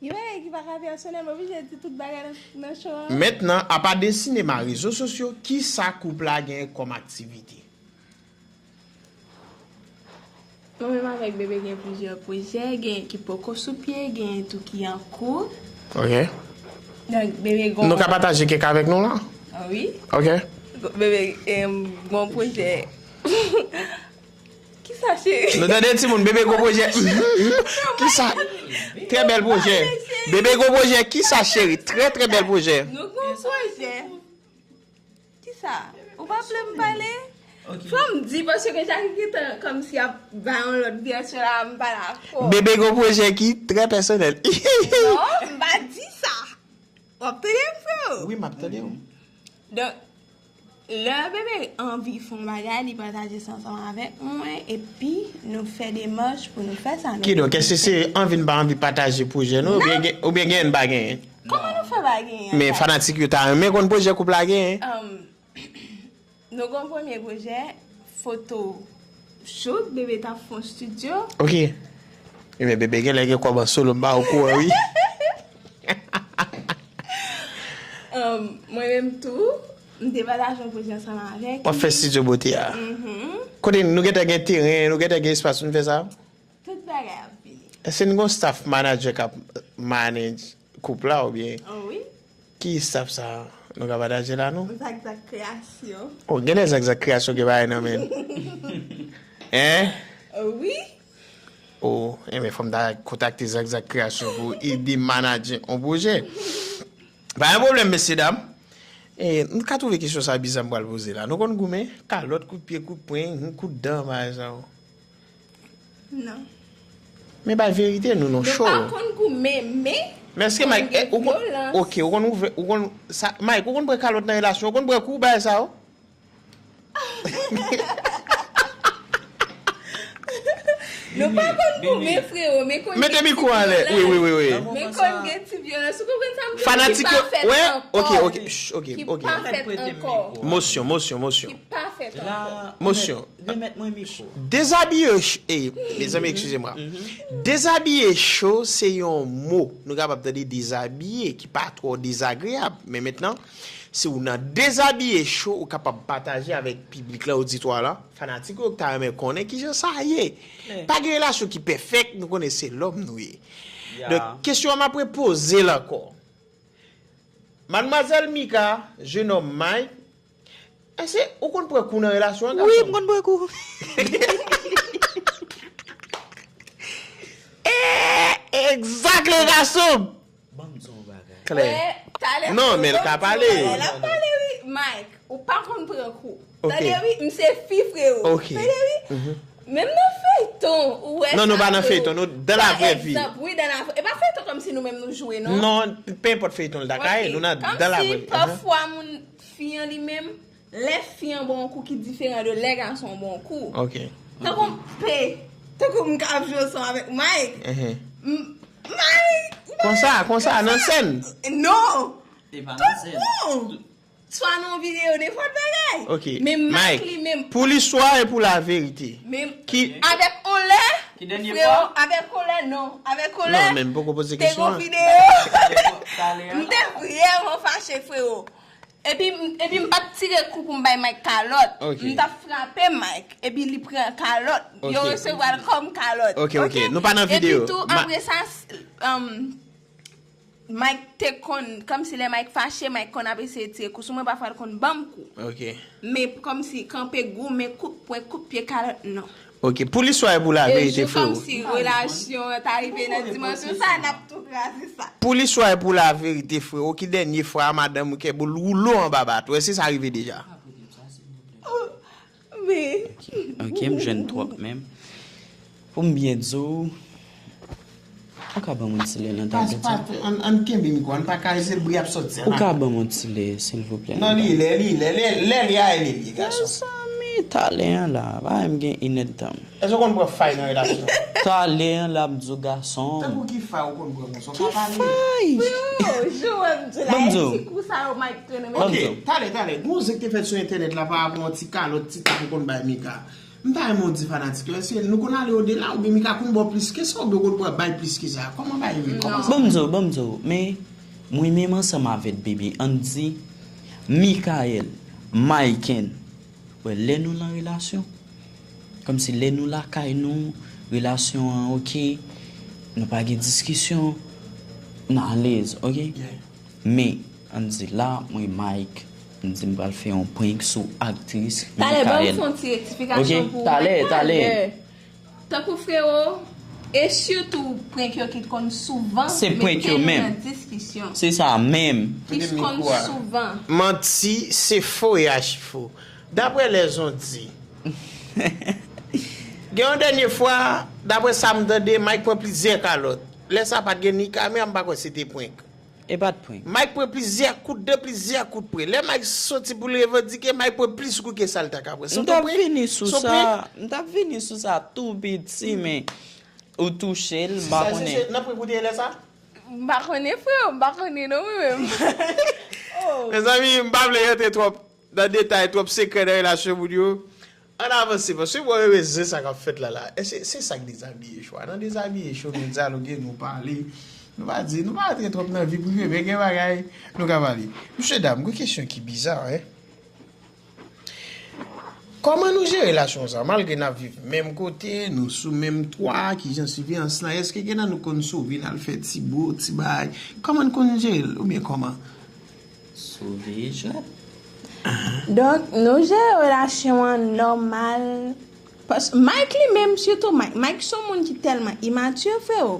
Gen bagay ki pa ka pèsonèl, m oblije di tout bagay nan, nan show an. Mentnan, apa de sinema, rezo sosyo, kisa koup la genyen kòm aktivite? Mwen menm avèk Bebe gen plizyè pwojè, gen ki poko sou pye, gen tou ki an kou. Ok. Donk, Bebe gon... Nou ka pataje kèk avèk nou la? Ah wi. Ok. Bebe, em, gon pwojè. Kisa, cheri? Nou tande timoun, Bebe gon pwojè. Kisa? Trè bèl pwojè. Bebe gon pwojè, kisa, cheri? Trè, trè bèl pwojè. Nou gon pwojè. Kisa? Ou pa vle m pale? Fò m di, paske Jackie gentan kòmsi ap bay yon lòt vèsyon la, m pale akò. Bebe gon pwojè ki trè pèsonèl. Non, m pa di sa. W ap tande m, freo? Wi, m ap tande w. Donk, lè Bebe anvi fè yon bagay, li pataje sa ansanm avèk mwen, epi nou fè demach pou nou fè sa. Kidonk, èske se anvi n pa anvi pataje pwojè nou, oubyen gen- oubyen genyen n pa genyen? Kòman nou fè pa genyen? Men fanatik yo ta renmen konn pwojè koup la genyen. Um, nou gon premye pwojè, foto shoot, Bebe t ap fè yon studio. Ok. Ebyen, Bebe genlè gen kòb an solo, m pa okouran, wi. Um, mwen menm tou, m te pataje yon pwojè ansanm avèk W ap fè studio bote a. Mhm. Kote nou gentan gen teren, nou gentan gen espas pou n fè sa? Tout bagay ap vini. Èske n gon staff manager k ap manage koup la oubyen Oh wi. ki staff sa nou ka pataje la non? Zakzak Kreasyon. Oh, genlè Zakzak Kreasyon gen bagay nan men l. Hein? Oh wi. Oh, enben fò m ta kontakte Zakzak Kreasyon pou ede manaje yon pwojè. Pa gen pwoblèm, mesye dam. E, nou ka twouve kesyon sa biza m pral poze la. Nou konn goumen? Kalòt, kout pye, kout pwen, kout dan, bagay sa yo. Non. Men bay verite nou non Nou show. Pa konn goumen, men Men èske Mike, gen eh, ou konn, vyolans. Ok, ou konn ouvè, ou konn, sa, Mike, ou konn pran kalòt nan relasyon, ou konn pran kou, bagay sa yo? Nou pa konn goumen, freo, men konn Mete mikwo anlè. Wi, wi, wi, wi. Men konn gen ti vyolans. Ou konprann sa m di? Fanatik yo, wè? Ok, ok, Ki shh, ok, ok. Pa fèt ankò. Mosyon, mosyon, mosyon. Ki pa fèt ankò. Mosyon. Remèt mwen mikwo. Dezabiye ch- eh, mezanmi, excusez-moi. Dezabiye cho se yon mo nou kapab tande dezabiye ki pa twò dezagreyab. Men mentnan, si w nan dezabiye cho, ou kapab pataje avèk piblik la, oditwa la, fanatik yo ki ta renmen konnen kijan sa ye. Pa gen relasyon ki pèfèk, nou konnen se lòm nou ye. Donk, kesyon an m ap repoze l ankò. Madmwazèl Mika, jenòm Mike, èske ou konn pran kou nan relasyon an? Wi, m konn pran kou. Eh, exactly, gason! Ban m di yon bagay. Klè. Non, men l ka pale. L ap pale, wi. Mike, ou pa konn pran kou. Ok. Tande, wi, m se fi, freo. Ok. Tande, wi. Menm nan feyton, ou wè. Non, nou Sa pa nan vre. Feyton, nou dans la vraie vie. Egzanp, wi, dans la vraie. E pa feyton kòmsi nou menm nou jwe, non? Non, pe enpòt feyton l ta ka ye, nou nan dans la vraie vie. Pafwa moun fi an li menm, lè fi an bon kou ki diferan de lè gason bon kou. Ok. Tankou m pe, tankou m ka ap jwe ansanm avèk Mike. Mhm. M- Mike! Konsa, konsa, nan sèn. Non! E pa nan sèn. Bon! Swa nan yon videyo, nenpòt bagay. Ok. Men Mike Mike, li menm. Pou listwa e pou laverite. Men Ki- avèk on lè, Ki dènye freo, fwa? Avèk on lè, non. Avèk on lè, Non, men m poko poze te kesyon gon an. videyo. Talè a. M te vrèman fache, freo. Epi, m- epi m pa t tire kou pou m bay Mike kalòt. Ok. M t ap frape Mike. Epi li pran kalòt. Ok. Yo resevwa l kòm kalòt. Ok, ok. Nou pa nan videyo. Epi tou, Ma- apre sa, s- um, Mike te konn, kòmsi lè Mike fache, Mike konn ap eseye tire kou sou mwen, pafwa l konn ban m kou. Ok. Men kòmsi kanpe goumen, kout pwen, kout pye, kalòt, non. Ok, pou listwa e pou laverite, freo. Kòmsi relasyon an ta rive nan dimansyon sa, n ap tou kraze sa. Pou listwa e pou laverite, freo, ki dènye fwa madanm ou kè boul woulo anba bat, ou wè si sa rive deja? Men. Ok, m jwenn twòp menm. Pou m byen di w, ou ka ban m yon ti lè nan tablet sa? Ann kenbe mikwo, ann pa karese l, bri ap sòti. Ou ka ban m yon ti lè, silvouplè? Non, li lè, li lè, lè li a, li li, gason. Mezanmi, talè an la, pa menm gen inèdtan. Èske w konn pran fay nan relasyon? Talè an la, m di w gason. Tankou ki fay ou konn pran konsa? Ki fay? Yo, jan w ap di la, e ti kou sa yo Mike trennen men. Ok, talè, talè. Gon zèk te fèt sou entènèt la pa rapò yon ti kalòt, ti tap ou konn bay Mika. M ta renmen w di fanatik yo, èske nou konn ale odela oubyen Mika konn ba w plis ke sa oubyen w konn pran bay plis ke sa? Kòman bagay yo ye? Kòman sa? Ban m di w, ban m di w, men mwen menm ansanm avèk Bebe, ann di Mikael, Maiken, wè lè nou nan relasyon, kòmsi lè nou lakay nou, relasyon an ok, nou pa gen diskisyon, nou alèz, ok? Men, ann di la, mwen Mike, m di m pral fè yon prank sou aktris Mikael. Talè, ban m fè yon ti rektifikasyon pou ou. Talè, talè. Tankou freo, e sitou prank yo ki konn souvan mete nou nan diskisyon. Se sa menm. Ki konn souvan. Manti, se fo e achifo. Daprè lèzondi, gen yon dènye fwa, daprè sa m tande, Mike pran plizyè kalòt. Lè sa pa t gen ni kamera, m pa kwè se te prank. E pa t prank. Mike pran plizyè kout de plizyè kout pre. Lè Mike soti pou l revandike, Mike pran plis kou ke sa l ta ka pran. Se yon prank? Se yon prank? M t ap vini sou sa tou piti, men ou touche l, m pa konnen. Nan prank ou te ye lè sa? M pa konnen, freo, m pa konnen non, mwen menm. Mezanmi, m pa vle rantre twòp nan detay, twòp sekrè nan relasyon moun yo. Ann avanse, paske mwen renmen zen sa k ap fèt la la. E se, se sa k dezabiye cho a. Nan dezabiye cho, nou dyaloge, nou pale. Nou pa di, nou pa rantre twòp nan vi prive, men gen bagay nou ka pale. Mesye dam, gen kesyon ki biza, wi. Kòman nou jere relasyon sa? Malgre n ap viv menm kote, nou sou menm twa, kijan siveyans lan? Èske gen nan nou konn sove, n al fè ti bo, ti bagay? Kòman n konn jere l? Oubyen kòman? Sove jwèt. Donk, nou jere relasyon an nòmal. Pas, Mike li menm, sitou Mike. Mike se yon moun ki tèlman imati, freo.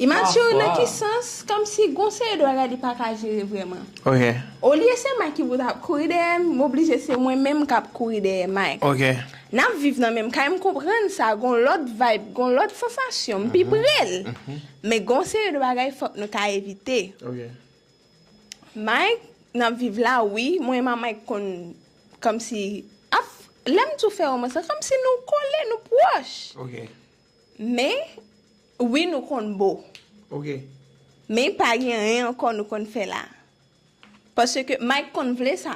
Imati nan ki sans? Kòmsi gon seri de bagay li pa ka jere vrèman. Ok. Olye se Mike ki pou ta ap kouri dèyè m, m oblije se mwen menm k ap kouri dèyè Mike. Ok. N ap viv nan menm kay, m konprann sa, gon lòt vibe, gon lòt sansasyon, m pi pre l. Men gon seri de bagay fòk nou ka evite. Ok. Mike, n ap viv la, wi. Mwen e Mike konn kòmsi ap, lè m di w fè romans lan, kòmsi nou kole, nou pwòch. Ok. Men, wi, nou konn bo. Ok. Men pa gen anyen ankò nou konn fè la. Paske Mike konn vle sa.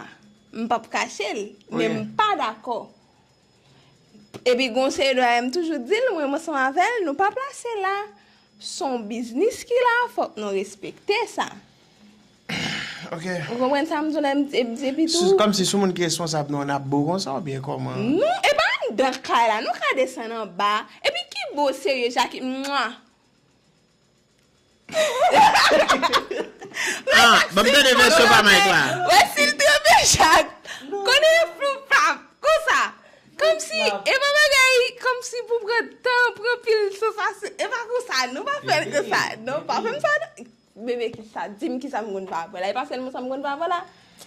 M p ap kache l, men m pa dakò. Epi gon seri de bagay m toujou di l, mwen menm ansanm avè l, nou pa plase la. Se yon biznis ki la, fòk nou respekte sa. Ok. Ou konprann sa m di w la, m di, epi tou. Kòmsi sou moun ki responsab nou an ap bo konsa oubyen kòman? Non, e pa anndan kay la, nou ka desann anba. Epi ki bo serye, Jackie, mwa. Ah, ban m tande vèsyon pa Mike la. Wè si l trempe chak. Konnen flou pap. Konsa. Kòmsi, e pa bagay, kòmsi pou pran tan, pran pil sansasyon. E pa konsa, nou pa fè l konsa. Non, pa fè m sa non. Bebe, kisa, di m kisa m konn pa avè la. E pa sèlman sa m konn pa avè la.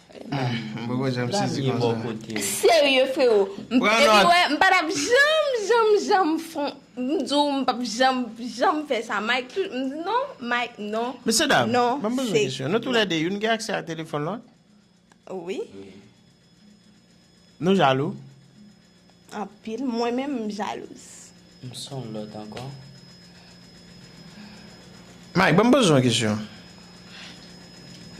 M poko janm sezi konsa. Serye, freo. Epi wè, m pa t ap janm, janm, janm fon. M di w, m p ap janm, janm fè sa. Mike, tou, m di non, Mike, non. Mesye dam, ban m poze yon kesyon. Nou toulède, youn gen aksè ak telefòn lòt? Wi. Nou jalou? Anpil. Mwen menm, m jalouz. M se yon lòt ankò. Mike, ban m poze w yon kesyon.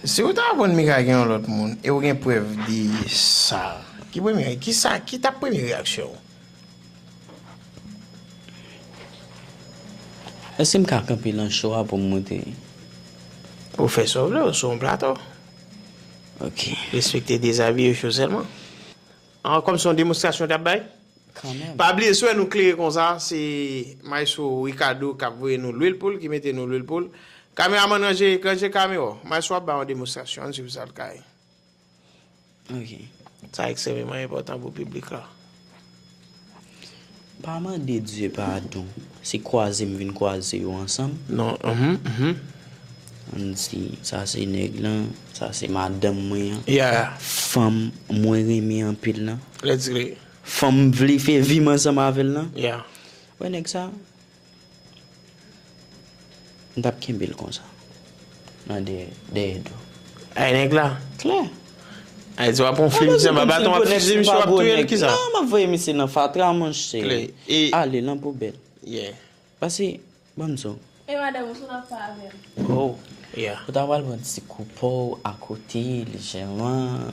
Si w ta aprann Mika gen yon lòt moun e w gen prèv de sa, ki premye, ki sa, ki t ap premye reyaksyon w? Èske m ka kanpe nan cho a pou m montre? Ou fè sa w vle, ou sou yon plato. Ok. Respekte dezabiye cho sèlman. An, kòm se yon demonstrasyon w t ap bay? Kanmenm. Pa bliye, si w wè nou klere konsa, se Maestro Ricardo k ap voye nou lwil pou l, ki mete nou lwil pou l. Kameramann, ranje, ranje kamera w. Maestro ap bay yon demonstrasyon, ann swiv sa l ka ye. Ok. Sa ekstrèmeman enpòtan pou piblik la. Pa mande Dye padon. Se kwaze m vin kwaze yo ansanm. Non, mhm, mhm. Ann di, sa se nèg lan, sa se madanm mwen an. Yeah, Fanm mwen renmen anpil lan. Let's get it. Fanm m vle fè vi m ansanm avè l lan. Yeah. Wè nèg sa. M t ap kenbe l konsa. Nan dèyè, dèyè do. Ay, nèg la. Klè. Ay, di w ap yon fim, se pa baton, w ap fize misye, w ap touye l, kisa? Non, m ap voye misye nan fatra, monchè. Klè. E, Ale, lan poubèl. yeah. Pase, ban m di w. E madanm ou sou nan pa avè m. Oh. Yeah. Ou ta pral pran ti kou pa w akote, lejèman.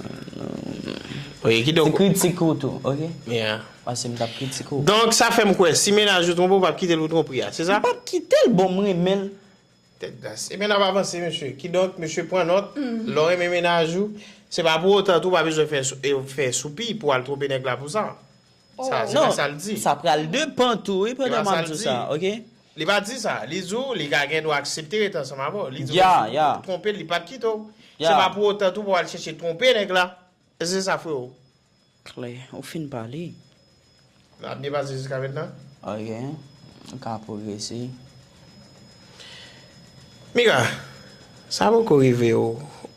Oke, Ti kidonk. Kritike w tou, ok? Yeah. Pase m t ap kritike w. Donk, sa fè m kwè, si mennaj ou twonpe w, w p ap kite l pou twonpe a, se sa? M p ap kite l, bon, m renmen l. Tèt gras. Ebyen, n ap avanse, mesye. Kidonk, mesye, pran nòt. Lè w renmen mennaj ou, se pa pou otan tou w pa bezwen fè sou- e fè soupi pou w al twonpe nèg la pou sa. Sa, se pa sa l di. Sa pral depan tou, wi, Se pa pandan m sa ap l di w di. Sa, ok? Li pa di sa. Li di w, li ka gen dwa aksepte ret ansanm avè w. Li di w, Ya, si ya. w twonpe l, li p ap kite w. Ya. Se pa pou otan tou pou w al chèche twonpe nèg la. Èske se sa, freo? Klè, ou fin pale. N ap byen pase jiska mentnan? Ok. Ou ka pwogrese. Mika, sa poko rive w,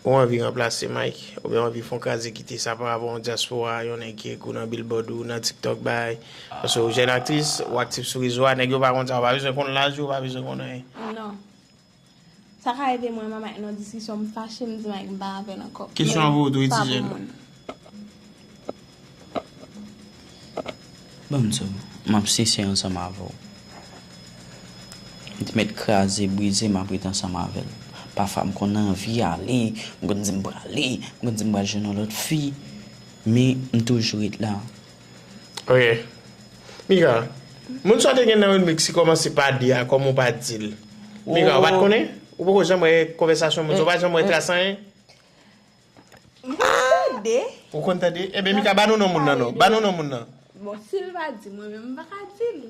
ou anvi ranplase Mike, oubyen w anvi fè yon kraze kite sa pa rapò yon dyaspora, yon nèg ki ekri w nan billboard ou nan TikTok bay, paske w jèn aktris, w aktif sou rezo a, nèg yo pa konn sa, w pa bezwen konn laj ou, w pa bezwen konn anyen. Non. Sa ka rive mwen, mwen Mike nan diskisyon, m fache, m di Mike m pa avè l ankò. Kesyon an pou ou tou, wi, ti jèn. Ban m di w, m ap sensè ansanm avè w. M te mèt kraze, brize, m ap ret ansanm avè l. Pafwa, m konn anvi ale, m konn di m prale, m konn di m pral jwenn yon lòt fi, men m toujou ret la. Ok. Mika, moun sa w te gen nan remix ki kòmanse pa de a, kòman w pa di l? Mika, ou pa t konnen? Ou poko janm wè konvèsasyon moun sa, ou pa janm wè tras anyen? M konn tande. Ou konn tande? Ebyen, Mika, ba nou non moun nan non. Ba nou non moun nan. Bon, si l pa di, mwen menm m pa ka di l.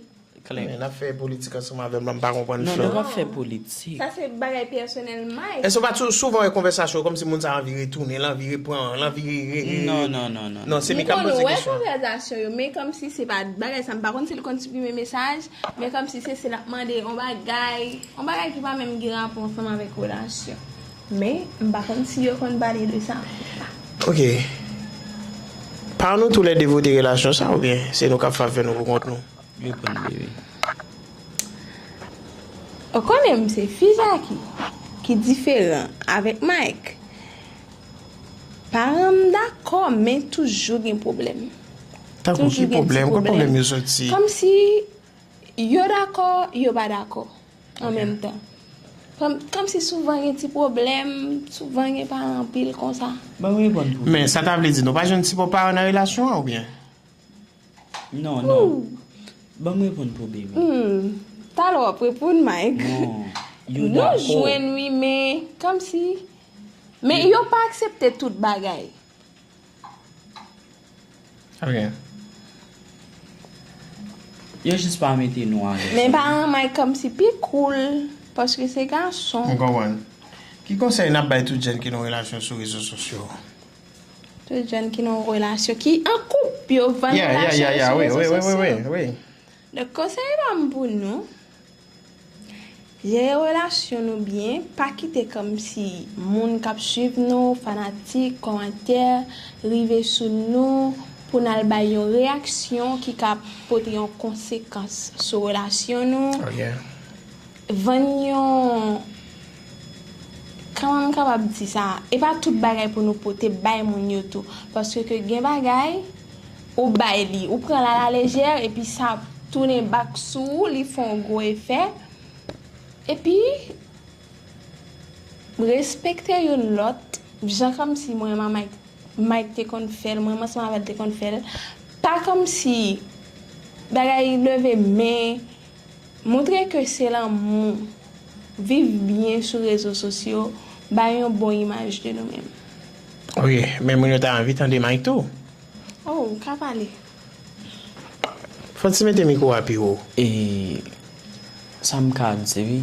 Klè. Men n ap fè politik ansanm avè m, la m pa konprann Non, flan. Nou p ap fè politik. Sa se bagay pèsonèl Mike. Èske w pa t sou- souvan wè konvèsasyon kòmsi moun sa anvi retounen, l anvi repran, l anvi re, re, re, Non, non, non, non. Non, se Mika m poze Mwen wè kesyon. Konvèsasyon yo, men kòmsi se pa bagay sa, m pa konn si l konn siprime mesaj, men kòmsi se se l ap mande yon bagay, yon bagay ki pa menm gen rapò ansanm avèk relasyon. Men, m pa konn si yo konn pale de sa. Ok. Paran nou toulède vote relasyon sa oubyen se nou k ap fè afè nou pou kont nou? Reponn, bebe. Ou konnen m se fi Jackie, ki diferan avèk Mike. Paran m dakò, men toujou gen pwoblèm. Tankou ki pwoblèm? Kot pwoblèm yo soti? Kòmsi yo dakò, yo pa dakò an menm tan. Kòm, kòmsi souvan gen ti pwoblèm, souvan gen pa anpil konsa. Ban m reponn pou ou. Men sa ta vle di nou pa jwenn sipò paran nan relasyon an oubyen? Non, non. Ban m reponn pou bebe. Hmm. Talè w ap reponn, Mike. Non. Yo Nou dakò. Jwenn wi, men kòmsi. Men yo pa aksepte tout bagay. Ok. Yo jis pa mete nou alèz. Men paran Mike kòmsi pi cool, paske se gason. M konprann. Ki konsèy n ap bay tout jèn ki nan relasyon sou rezo sosyo? Tout jèn ki nan relasyon, ki an koup, yo vann Yeah, yeah, relasyon yeah, yo yeah, sou wi, rezo wi, wi, sosyo. Wi, wi. Donk, konsèy pa m pou nou, jere relasyon nou byen, pa kite kòmsi moun k ap swiv nou, fanatik, kòmantè, rive sou nou pou n al bay yon reyaksyon ki ka pote yon konsekans sou relasyon nou. Ok. Vann yon, kòman m kapab di sa? E pa tout bagay pou nou pote bay moun yo tou. Paske ke gen bagay, ou bay li, ou pran l alalejè, epi sa tounen bak sou ou, li fè yon gwo efè. Epi, respekte youn lòt, jan kòmsi mwen, manman Mike te konn fè l, mwen menm ansanm avè l te konn fè l. Pa kòmsi bagay leve men, montre ke se lanmou, viv byen sou rezo sosyo, bay yon bon imaj de nou menm. Wi, men moun yo ta anvi tande Mike tou. Oh, ou ka pale. Fò ti mete mikwo a pi wo. E sa m ka di, wi.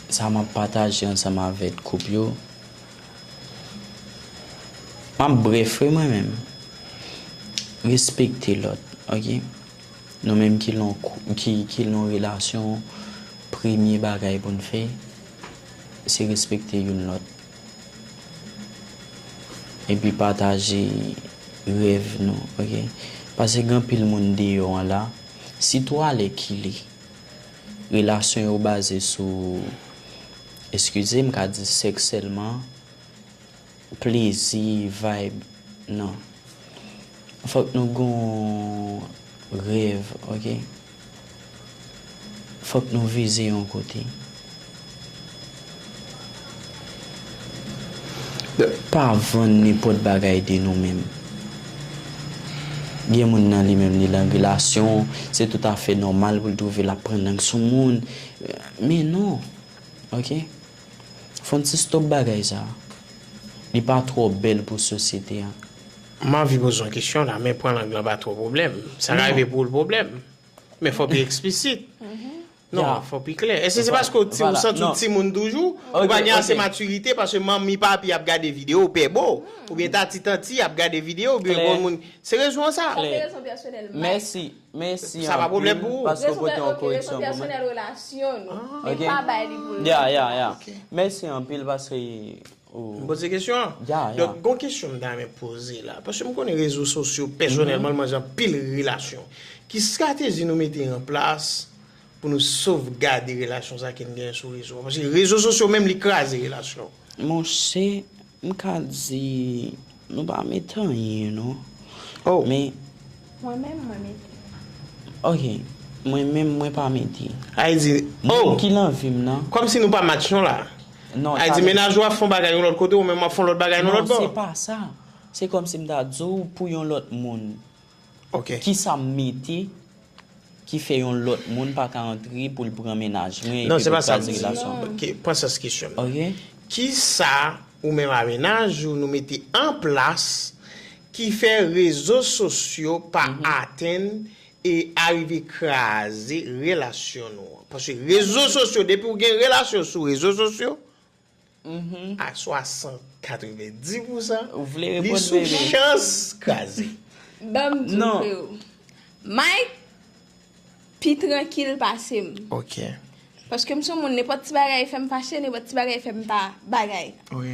Sa m ap pataje ansanm avèk koup yo, m ap brèf wi mwen menm. Respekte lòt, oke? Nou menm ki nan yon kou- ki, ki nan yon relasyon, premye bagay pou n fè, se respekte youn lòt. Epi pataje rèv nou, oke? Paske gen anpil moun deyò an la, sitou alèkile, relasyon yo baze sou, eskize m, ka di sèks sèlman, plezi, vibe, non. Fòk nou gen yon rèv, oke? Fòk nou vize yon kote. Pa vann nenpòt bagay de nou menm. Gen moun nan li menm, li nan relasyon, se toutafè nòmal pou l twouve l ap pran lang sou moun. Men non, oke? Fò n ti stop bagay sa. Li pa twò bèl pou sosyete an. M anvi poze yon kesyon la, men pran lang lan pa twò pwoblèm. Sa ka rive pou l pwoblèm. Men fò pi eksplisit. Non, fò pi klè. Èske se paske w ti, ou santi w timoun toujou? Ou pa gen ase matirite paske manmi, papi ap gade videyo, ou pè bo? Oubyen tati, tanti ap gade videyo, oubyen granmoun? Se rezon an sa. Sa se rezon pèsonèl Mike. Mèsi, mèsi anpil paske w pote yon koreksyon pou mwen. Rezon pèsonèl relasyon nou. Men pa bay li pou l. Ya, ya, ya. Mèsi anpil paske ou... M poze kesyon an. Ya, ya. Donk, gon kesyon m ta renmen poze la. Paske m konnen rezo sosyo, pèsonèlman, l manje anpil relasyon. Ki estrateji nou mete an plas pou nou sovgade relasyon sa ke n genyen sou rezo a? Paske rezo sosyo menm, li kraze relasyon. Monchè, m ka di, nou pa mete anyen, non. Oh. Men... Mwen menm, mwen mete. Oke. Mwen menm, mwen pa mete. Ay di, oh! Moun ki nan vi m nan. Kòmsi nou pa match non la. Non, ay di, mennaj ou ap fè yon bagay yon lòt kote, ou menm w ap fè yon lòt bagay yon lòt bò. Non, se pa sa. Se kòmsi m ta di w pou yon lòt moun. Oke. Kisa m mete ki fè yon lòt moun pa ka antre pou l pran mennaj mwen epi pou l kraze relasyon an? Non, se pa sa m di. Oke, pran sans kesyon m nan. Oke. Kisa ou menm a mennaj ou nou mete an plas ki fè rezo sosyo pa atenn e arive kraze relasyon nou an? Paske rezo sosyo, depi w gen relasyon sou rezo sosyo, a swasant, katrevenndis pousan, li sou chans kraze. Ban m di w, freo. Mike pi trankil pase m. Oke. Paske m se yon moun, nenpòt ti bagay fè m fache, nenpòt ti bagay fè m pa bagay. Oke.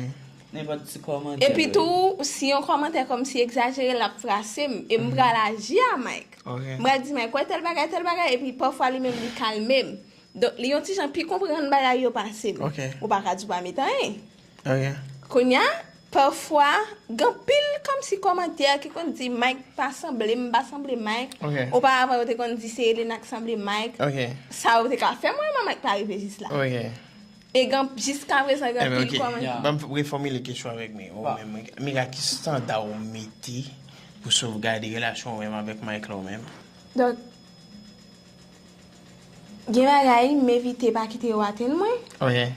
Nenpòt ti kòmantè. Epi tou, si yon kòmantè kòmsi egzajere, l ap frase m. E m pral aji a Mike. Oke. M pral di Mike, wè tèl bagay, tèl bagay, epi pafwa li menm li kalme m. Donk, li yon ti jan pi konprann bagay yo pase m. Oke. Ou pa ka di w pa met anyen. Oke. Kounye a, pafwa, gen anpil kòmsi kòmantè ki konn di Mike pa sanble m, m pa sanble Mike. Oke. Oparavan, yo te konn di se Elena k sanble Mike. Oke. Sa yo te ka fè m, mwen, Mike pa rive jis la. Oke. E gen, jiskaprezan, gen anpil kòmantè. Ebyen, oke. Ban m refòmile kesyon avèk mwen. Ou menm, Mika, ki estanda ou mete pou sovgade relasyon ou menm avèk Mike la ou menm? Donk, gen bagay, m evite pa kite yo atenn mwen. Oke.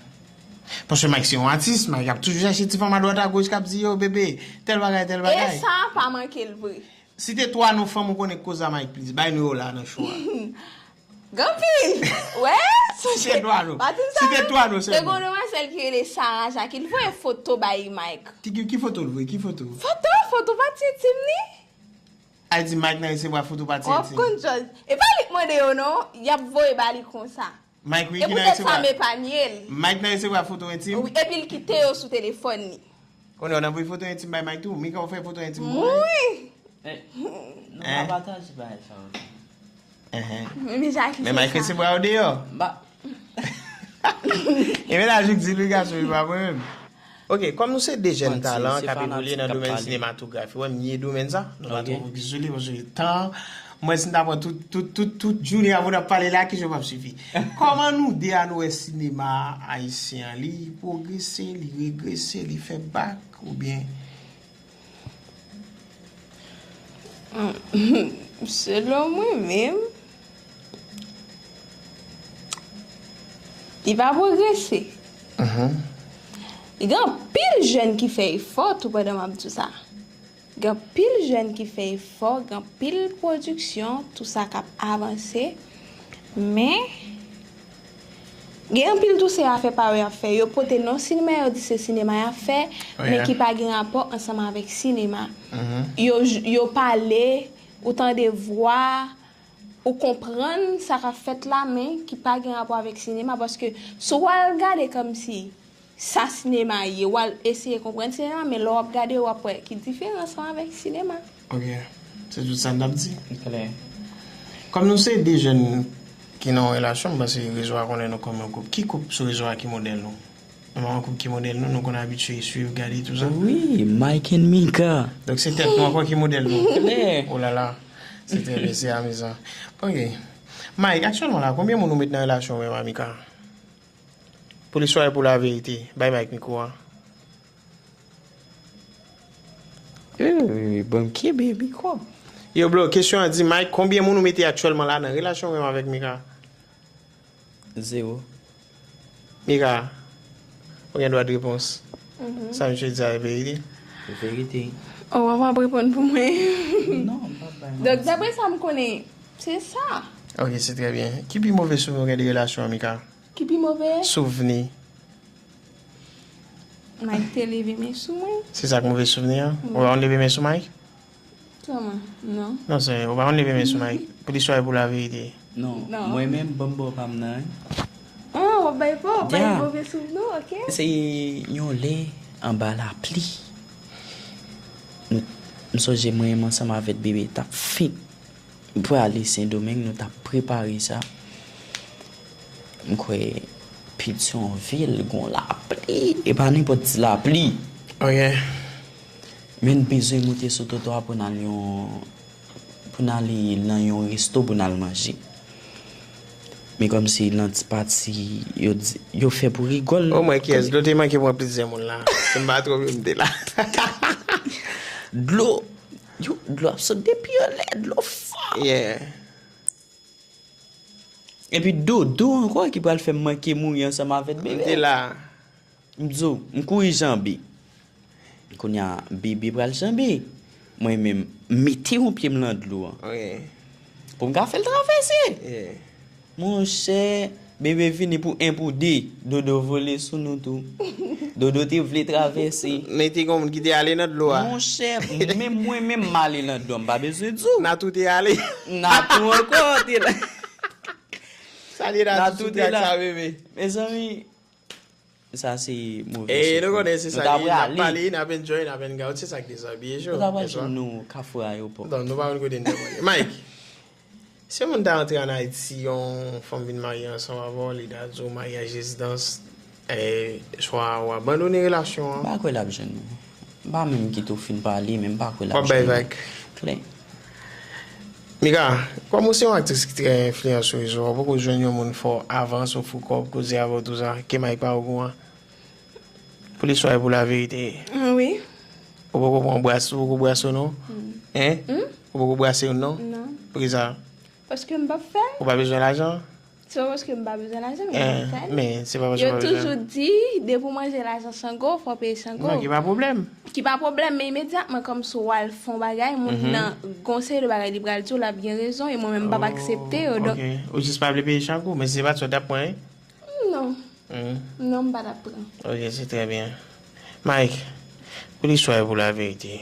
Paske Mike se yon atis, Mike ap toujou chèche ti fanm adwat agoch k ap di, yo, bebe, tèl bagay, tèl bagay. E sa pa manke l vre. Site twa non fanm ou konnen k koze a Mike plis. Bay nou yo la nan show a. Gen anpil. Wè, sonje. Site twa non. Pa di m sa. Site twa non sèlman. Te gen yon demwazèl ki rele Sarah Jacques. Li voye foto bay Mike. Ki, ki, ki foto l voye? Ki foto? Foto, foto pati entim li. Ay di Mike nan resevwa foto pati entim. W ap konn jòj. E pa li k mande yo non, y ap voye ba li konsa. Mike wi ki nan resevwa. E poutèt sa m epanye l. Mike nan resevwa foto entim? Wi, epi l kite yo sou telefòn li. Konnen w nan voye foto entim bay Mike tou? Mika, w fè foto entim pou Mike? Wi. Eh, nou pa pataje bagay sa yo. Enhen. Men Mike resevwa yo deyò. M pa... E mennaj ou k di l wi gason, e pa mwen menm. Oke, kòm nou se de jèn talan k ap evolye nan domèn sinematografi, wè m nye domèn sa, nou pa twò fokis sou li, paske tan, mwen si n ta pran tout, tout, tout, tout jounen an pou n ap pale la, kesyon p ap sifi. Kòman nou de a nou wè sinema ayisyen an, li pwogrese, li regrese, li fè bak, oubyen? Selon mwen menm, li pa pwogrese. Gen anpil jèn ki fè efò tou pandan m ap di w sa. Gen anpil jèn ki fè efò, gen anpil pwodiksyon, tou sa k ap avanse. Men, Gen anpil tou se afè pa yo y ap fè. Yo pote non sinema, yo di se sinema y ap fè, men ki pa gen rapò ansanm avèk sinema. Yo, yo pale, ou tande vwa, ou konprann sa k ap fèt la, men ki pa gen rapò avèk sinema, paske si w al gade kòmsi sa sinema ye, w al eseye konprann sinema, men lè w ap gade, w ap wè ki diferans lan avèk sinema. Ok. Se tout sa n t ap di. Klè. Kòm nou se de jèn ki nan yon relasyon, m panse rezo a konnen nou kòm yon koup. Ki koup sou rezo a ki modèl nou? Nou pa yon koup ki modèl nou, nou konn abitye swiv, gade, tou sa. Wi, Mike and Mika. Donk se tèt nou ankò ki modèl nou. Klè. Oh la la. Se trè byen, se amizan. Ok. Mike, aktyèlman la, konbyen moun ou met nan relasyon ou menm a Mika? Pou listwa e pou laverite, bay Mike mikwo a. Eh, ban m kenbe mikwo. Yo, bro, kesyon an di, Mike, konbyen moun ou mete aktyèlman la nan relasyon ou menm avèk Mika? Zewo. Mika, ou gen dwa de repons. Sa misye di a e verite? Verite. Oh, w ap reponn pou mwen. Non, m p ap bay manti. Donk, daprè sa m konnen, se sa. Ok, se trè byen. Ki pi move souvni ou gen de relasyon an, Mika? Ki pi move? Souvni. Mike te leve men sou mwen. Se sa k move souvni an? Ou pa konn leve men sou Mike? Kòman? Non. Non, se, ou pa konn leve men sou Mike. Pou listwa e pou laverite. Non, mwen menm, ban m ba w pa m nan, wi. Ah, w ap bay pa w, bay move souvni, ok. Se yon lè anba lapli. Nou, m sonje mwen menm ansanm avèk bebe t ap fenk prale Sendomeng, nou t ap prepare sa. M kwè Petyonvil gon lapli. E pa nenpòt ti lapli. Ok. Men n bezwen moute sou twotwa pou n al yon, pou n ale nan yon resto pou n al manje. Men kòmsi nan ti pati, yo di, yo fè pou rigòl. O mwen kiyès, dlo te manke pran plizyè moun la. Si m pa twonpe m te la. Dlo, yo, dlo ap sot depi anlè, dlo fò. Yeah. Epi dodo ankò ki pral fè m manke mouri ansanm avèk bebe. M te la. M di w, m kouri janbe. Kounye a, bebe pral janbe. Mwen menm, m mete yon pye m nan dlo an. Wi. Pou m ka fè l travèse. Yeah. Monchè, bebe vini pou en pou de. Dodo vole sou nou tou. Dodo te vle travèse. Men te gen moun ki te ale nan dlo a. Monchè, menm mwen menm m ale nan dlo a, m pa bezwen di w. Natou te ale. Natou ankò te la. Sa li la, Natou te la. Mezanmi, sa se move souvni. E nou konnen se sa li ye, n ap pale, n ap enjoy, n ap hang out, se sa k dezabiye cho. Nou ta pral jwenn nou Kafou Ayewopò. Non, nou pa konn kote n ta pral. Mike, si yon moun ta rantre ann Ayiti, yon fanm vin marye ansanm avè w, li ta di w maryaj rezidans, e, swa w abandone relasyon an. M pa kwè l ap jwenn nou. M pa menm kite w fin pale, men m pa kwè l ap jwenn nou. W ap bay vag. Klè. Mika, kòm ou se yon aktris ki trè enfliyan sou rezo a, ou poko jwenn yon moun fò avan, sou fou kòb, koze avè w tou sa, ke Mike pa okouran? Pou listwa e pou laverite. Ah, wi. Ou poko pran bras, ou poko brase w non? Hein? Ou poko brase youn non? Non. Poukisa? Paske m p ap fè l. Ou pa bezwen lajan? Se pa paske m pa bezwen lajan, men m ap fè l. Men se pa paske w pa bezwen. Yo toujou di, depi w manje lajan Sango, fò w peye Sango. Non, ki pa pwoblèm. Ki pa pwoblèm, men imedyatman, kòm si w al fè yon bagay, moun nan gon seri de bagay li pral di w, l ap gen rezon, e mwen menm m p ap aksepte yo, donk. Ok. Ou jis pa vle peye Sango, men se pa sa w t ap pran, wi? Non. Non, m pa t ap pran. Ok, se trè byen. Mike, pou listwa e pou laverite.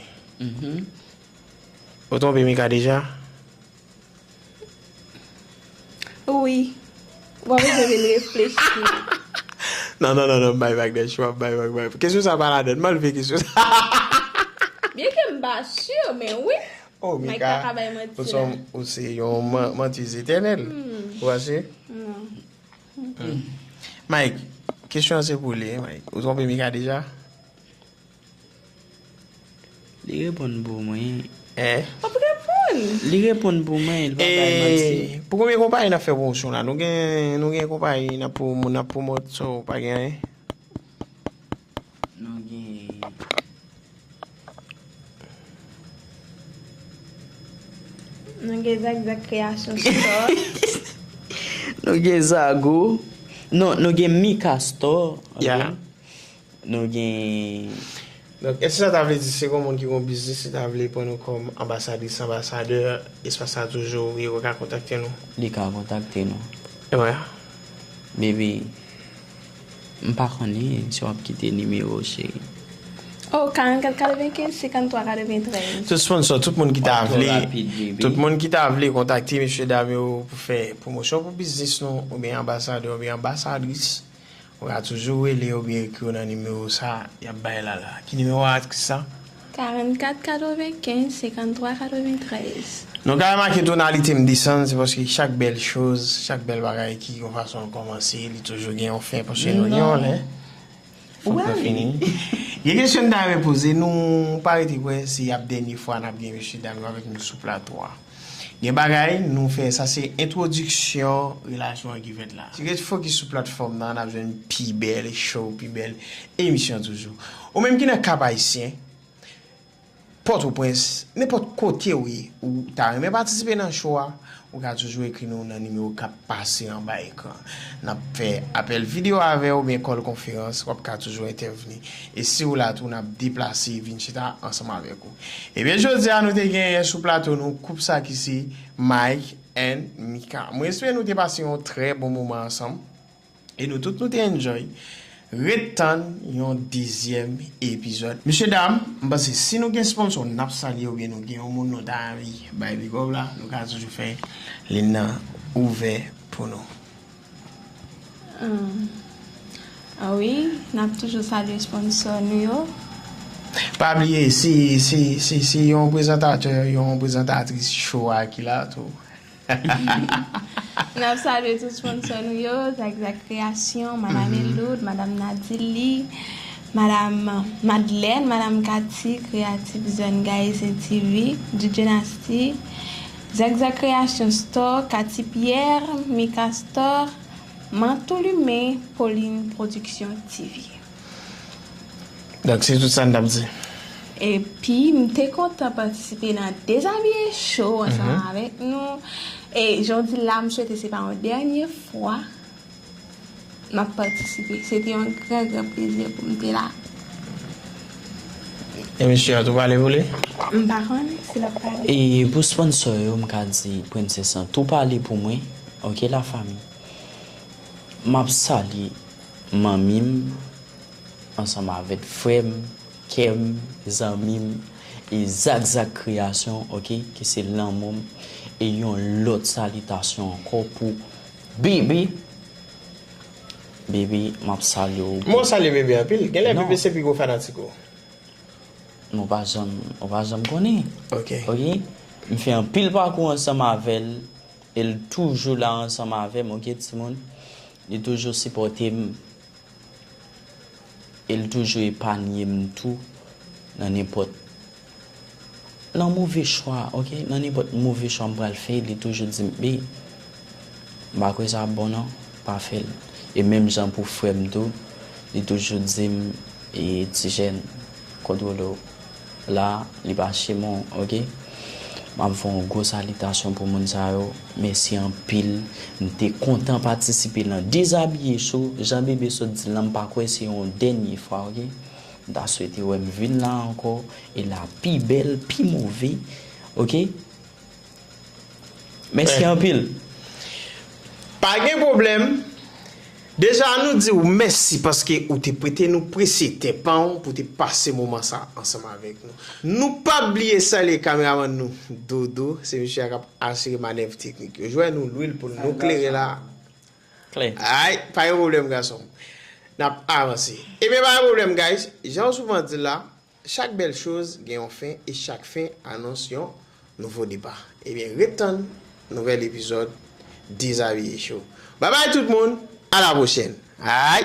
Ou twonpe Mika deja? Wi. W ap vin reflechi. Non, non, non, non, m bay vag, dèch, m ap bay vag, bay. Kesyon sa pa ladan, m anlve kesyon sa. Byenke m pa si, men wi. Oh, Mike pa ka bay manti la. Ou se yon man-, mantèz etènèl. Ou pa si? Non. Mike, kesyon an se pou li, Mike. Ou twonpe Mika deja? Li reponn pou mwen. Eh? W ap reponn. Li reponn pou mwen, li pa bay manti. E pou konbyen konpayi n ap fè pwomosyon la? Nou gen, nou gen konpayi n ap pwo-, n ap pwomòt, so pa gen anyen? Nou gen Nou gen Zagzag Creation Store. Nou gen Zago. Non, nou gen Mika Store. Yeah. Nou gen. Donk, èske sa ta vle di se yon moun ki gen yon biznis, li ta vle pran nou kòm anbasadris, anbasadè, espas la toujou ouvri, ou ka kontakte nou? Li ka kontakte nou. Wè. Baby, M pa konnen si w ap kite nimewo w, cheri. Oh, karannkat katrevenkenz, senkanntwa katreventrèz. Tout sponsor, tout moun ki ta vle, tout moun ki ta vle kontakte mesye dam yo pou fè pwomosyon pou biznis nou, oubyen anbasadè, oubyen anbasadris, ou ka toujou rele oubyen ekri yo nan nimewo sa y ap bay la la. Ki nimewo a, aktris sa? Karannkat katrevenkenz, senkanntwa katreventrèz. Nou ka remake tonalite m desann, se paske chak bèl choz, chak bèl bagay ki yon fason l kòmanse, li toujou gen yon fen, paske nou gen yon lè. Fòk nou fini. Gen kesyon m ta renmen poze nou, pa rete kwè se ap dènye fwa n ap gen mesye dam yo avèk nou sou plato a. Gen bagay nou fè, sa se entwodiksyon relasyon an ki fèt la. Si w ret fokis sou platfòm nan, n ap jwenn pi bèl show, pi bèl emisyon toujou. Ou menm ki nan Kap Ayisyen, Pòtoprens, nenpòt kote w ye, ou ta renmen patisipe nan show a, ou ka toujou ekri nou nan nimewo k ap pase anba ekran. N ap fè apèl videyo avè w oubyen kòl konferans, w ap ka toujou entèvni. E si w la tou, n ap deplase vin chita ansanm avèk ou. Ebyen, jodi a, nou te genyen sou plato nou koup sa ki se Mike and Mika. Mwen espere nou te pase yon trè bon moman ansanm. E nou tout nou te enjoy. Ret tann yon dezyèm epizòd. Mesye dam, m panse si nou gen sponsor n ap salye oubyen nou gen yon moun nou ta anvi bay big up la, nou ka toujou fè liy nan ouvè pou nou. Ah wi, n ap toujou salye sponsor nou yo. Pa bliye, se se se se yon prezantatè, yon prezantatris show a ki la tou. N ap salye tout sponsor nou yo, Zakzak Kreasyon, Madam Eloud, Madam Nadili, Madam Madlèn, Madam Kati, Creative Zone Guys and T V, DJ Nasty, Zakzak Kreasyon Store, Kati Pierre, Mika Store, Mantou Limen, Pauline Production T V. Donk, se tout sa n t ap di. Epi, m te kontan patisipe nan Dezabiye Show ansanm avèk nou. E jan w di l la, m swete se pa yon dènye fwa m ap patisipe. Se te yon gran, gran plezi pou m te la. E mesye a tou pale pou li? M pa konnen si l ap pale. E pou sponsor yo, m ka di Princess lan tou pale pou mwen. Ok, lafanmi. M ap salye manmi m ansanm avèk frè m, kè m, zanmi m, e Zakzak Kreasyon, ok, ki se lanmou m. E yon lòt salitasyon ankò pou Bebe. Bebe, m ap salye w. Mwen salye Bebe anpil. Genlè Bebe se pi gwo fanatik ou. Nou pa janm, ou pa janm konnen. Ok. Ok? M fè anpil pakou ansanm avè l. E l toujou la ansanm avè m, ok, timoun? Li toujou sipòte m. E l toujou epanye m tou nan nenpòt, nan move chwa, ok? Nan nenpòt move chwa m pral fè, li toujou di m, "Be, m pa kwè sa ap bon non, pa fè l." E menm jan pou frè m tou, li toujou di m, "E, ti jèn, kontwole w." La, li pa chez moi, ok? M ap fè yon gwo salitasyon pou moun sa yo. Mèsi anpil. M te kontan patisipe nan Dezabiye Show. Jan Bebe sot di l lan, m pa kwè se yon dènye fwa, ok? M ta swete wè m vin la ankò. E la pi bèl, pi move, ok? Mèsi anpil. Pa gen pwoblèm. Deja, nou di w mèsi paske ou te prete nou presye ten pa w pou te pase moman sa ansanm avèk nou. Nou p ap bliye salye kameramann nou, Dodo. Se misye a k ap asire manèv teknik yo. Jwenn nou lwil pou nou klere la. Klè. Ay, pa gen pwoblèm, gason m. N ap avanse. Ebyen, pa gen pwoblèm, guys. Jan w souvan di l la, chak bèl choz gen yon fen e chak fen anons yon nouvo depa. Ebyen, ret tann nouvèl epizòd Dezabiye Show. Babay tout moun, a la pwochèn. Ay!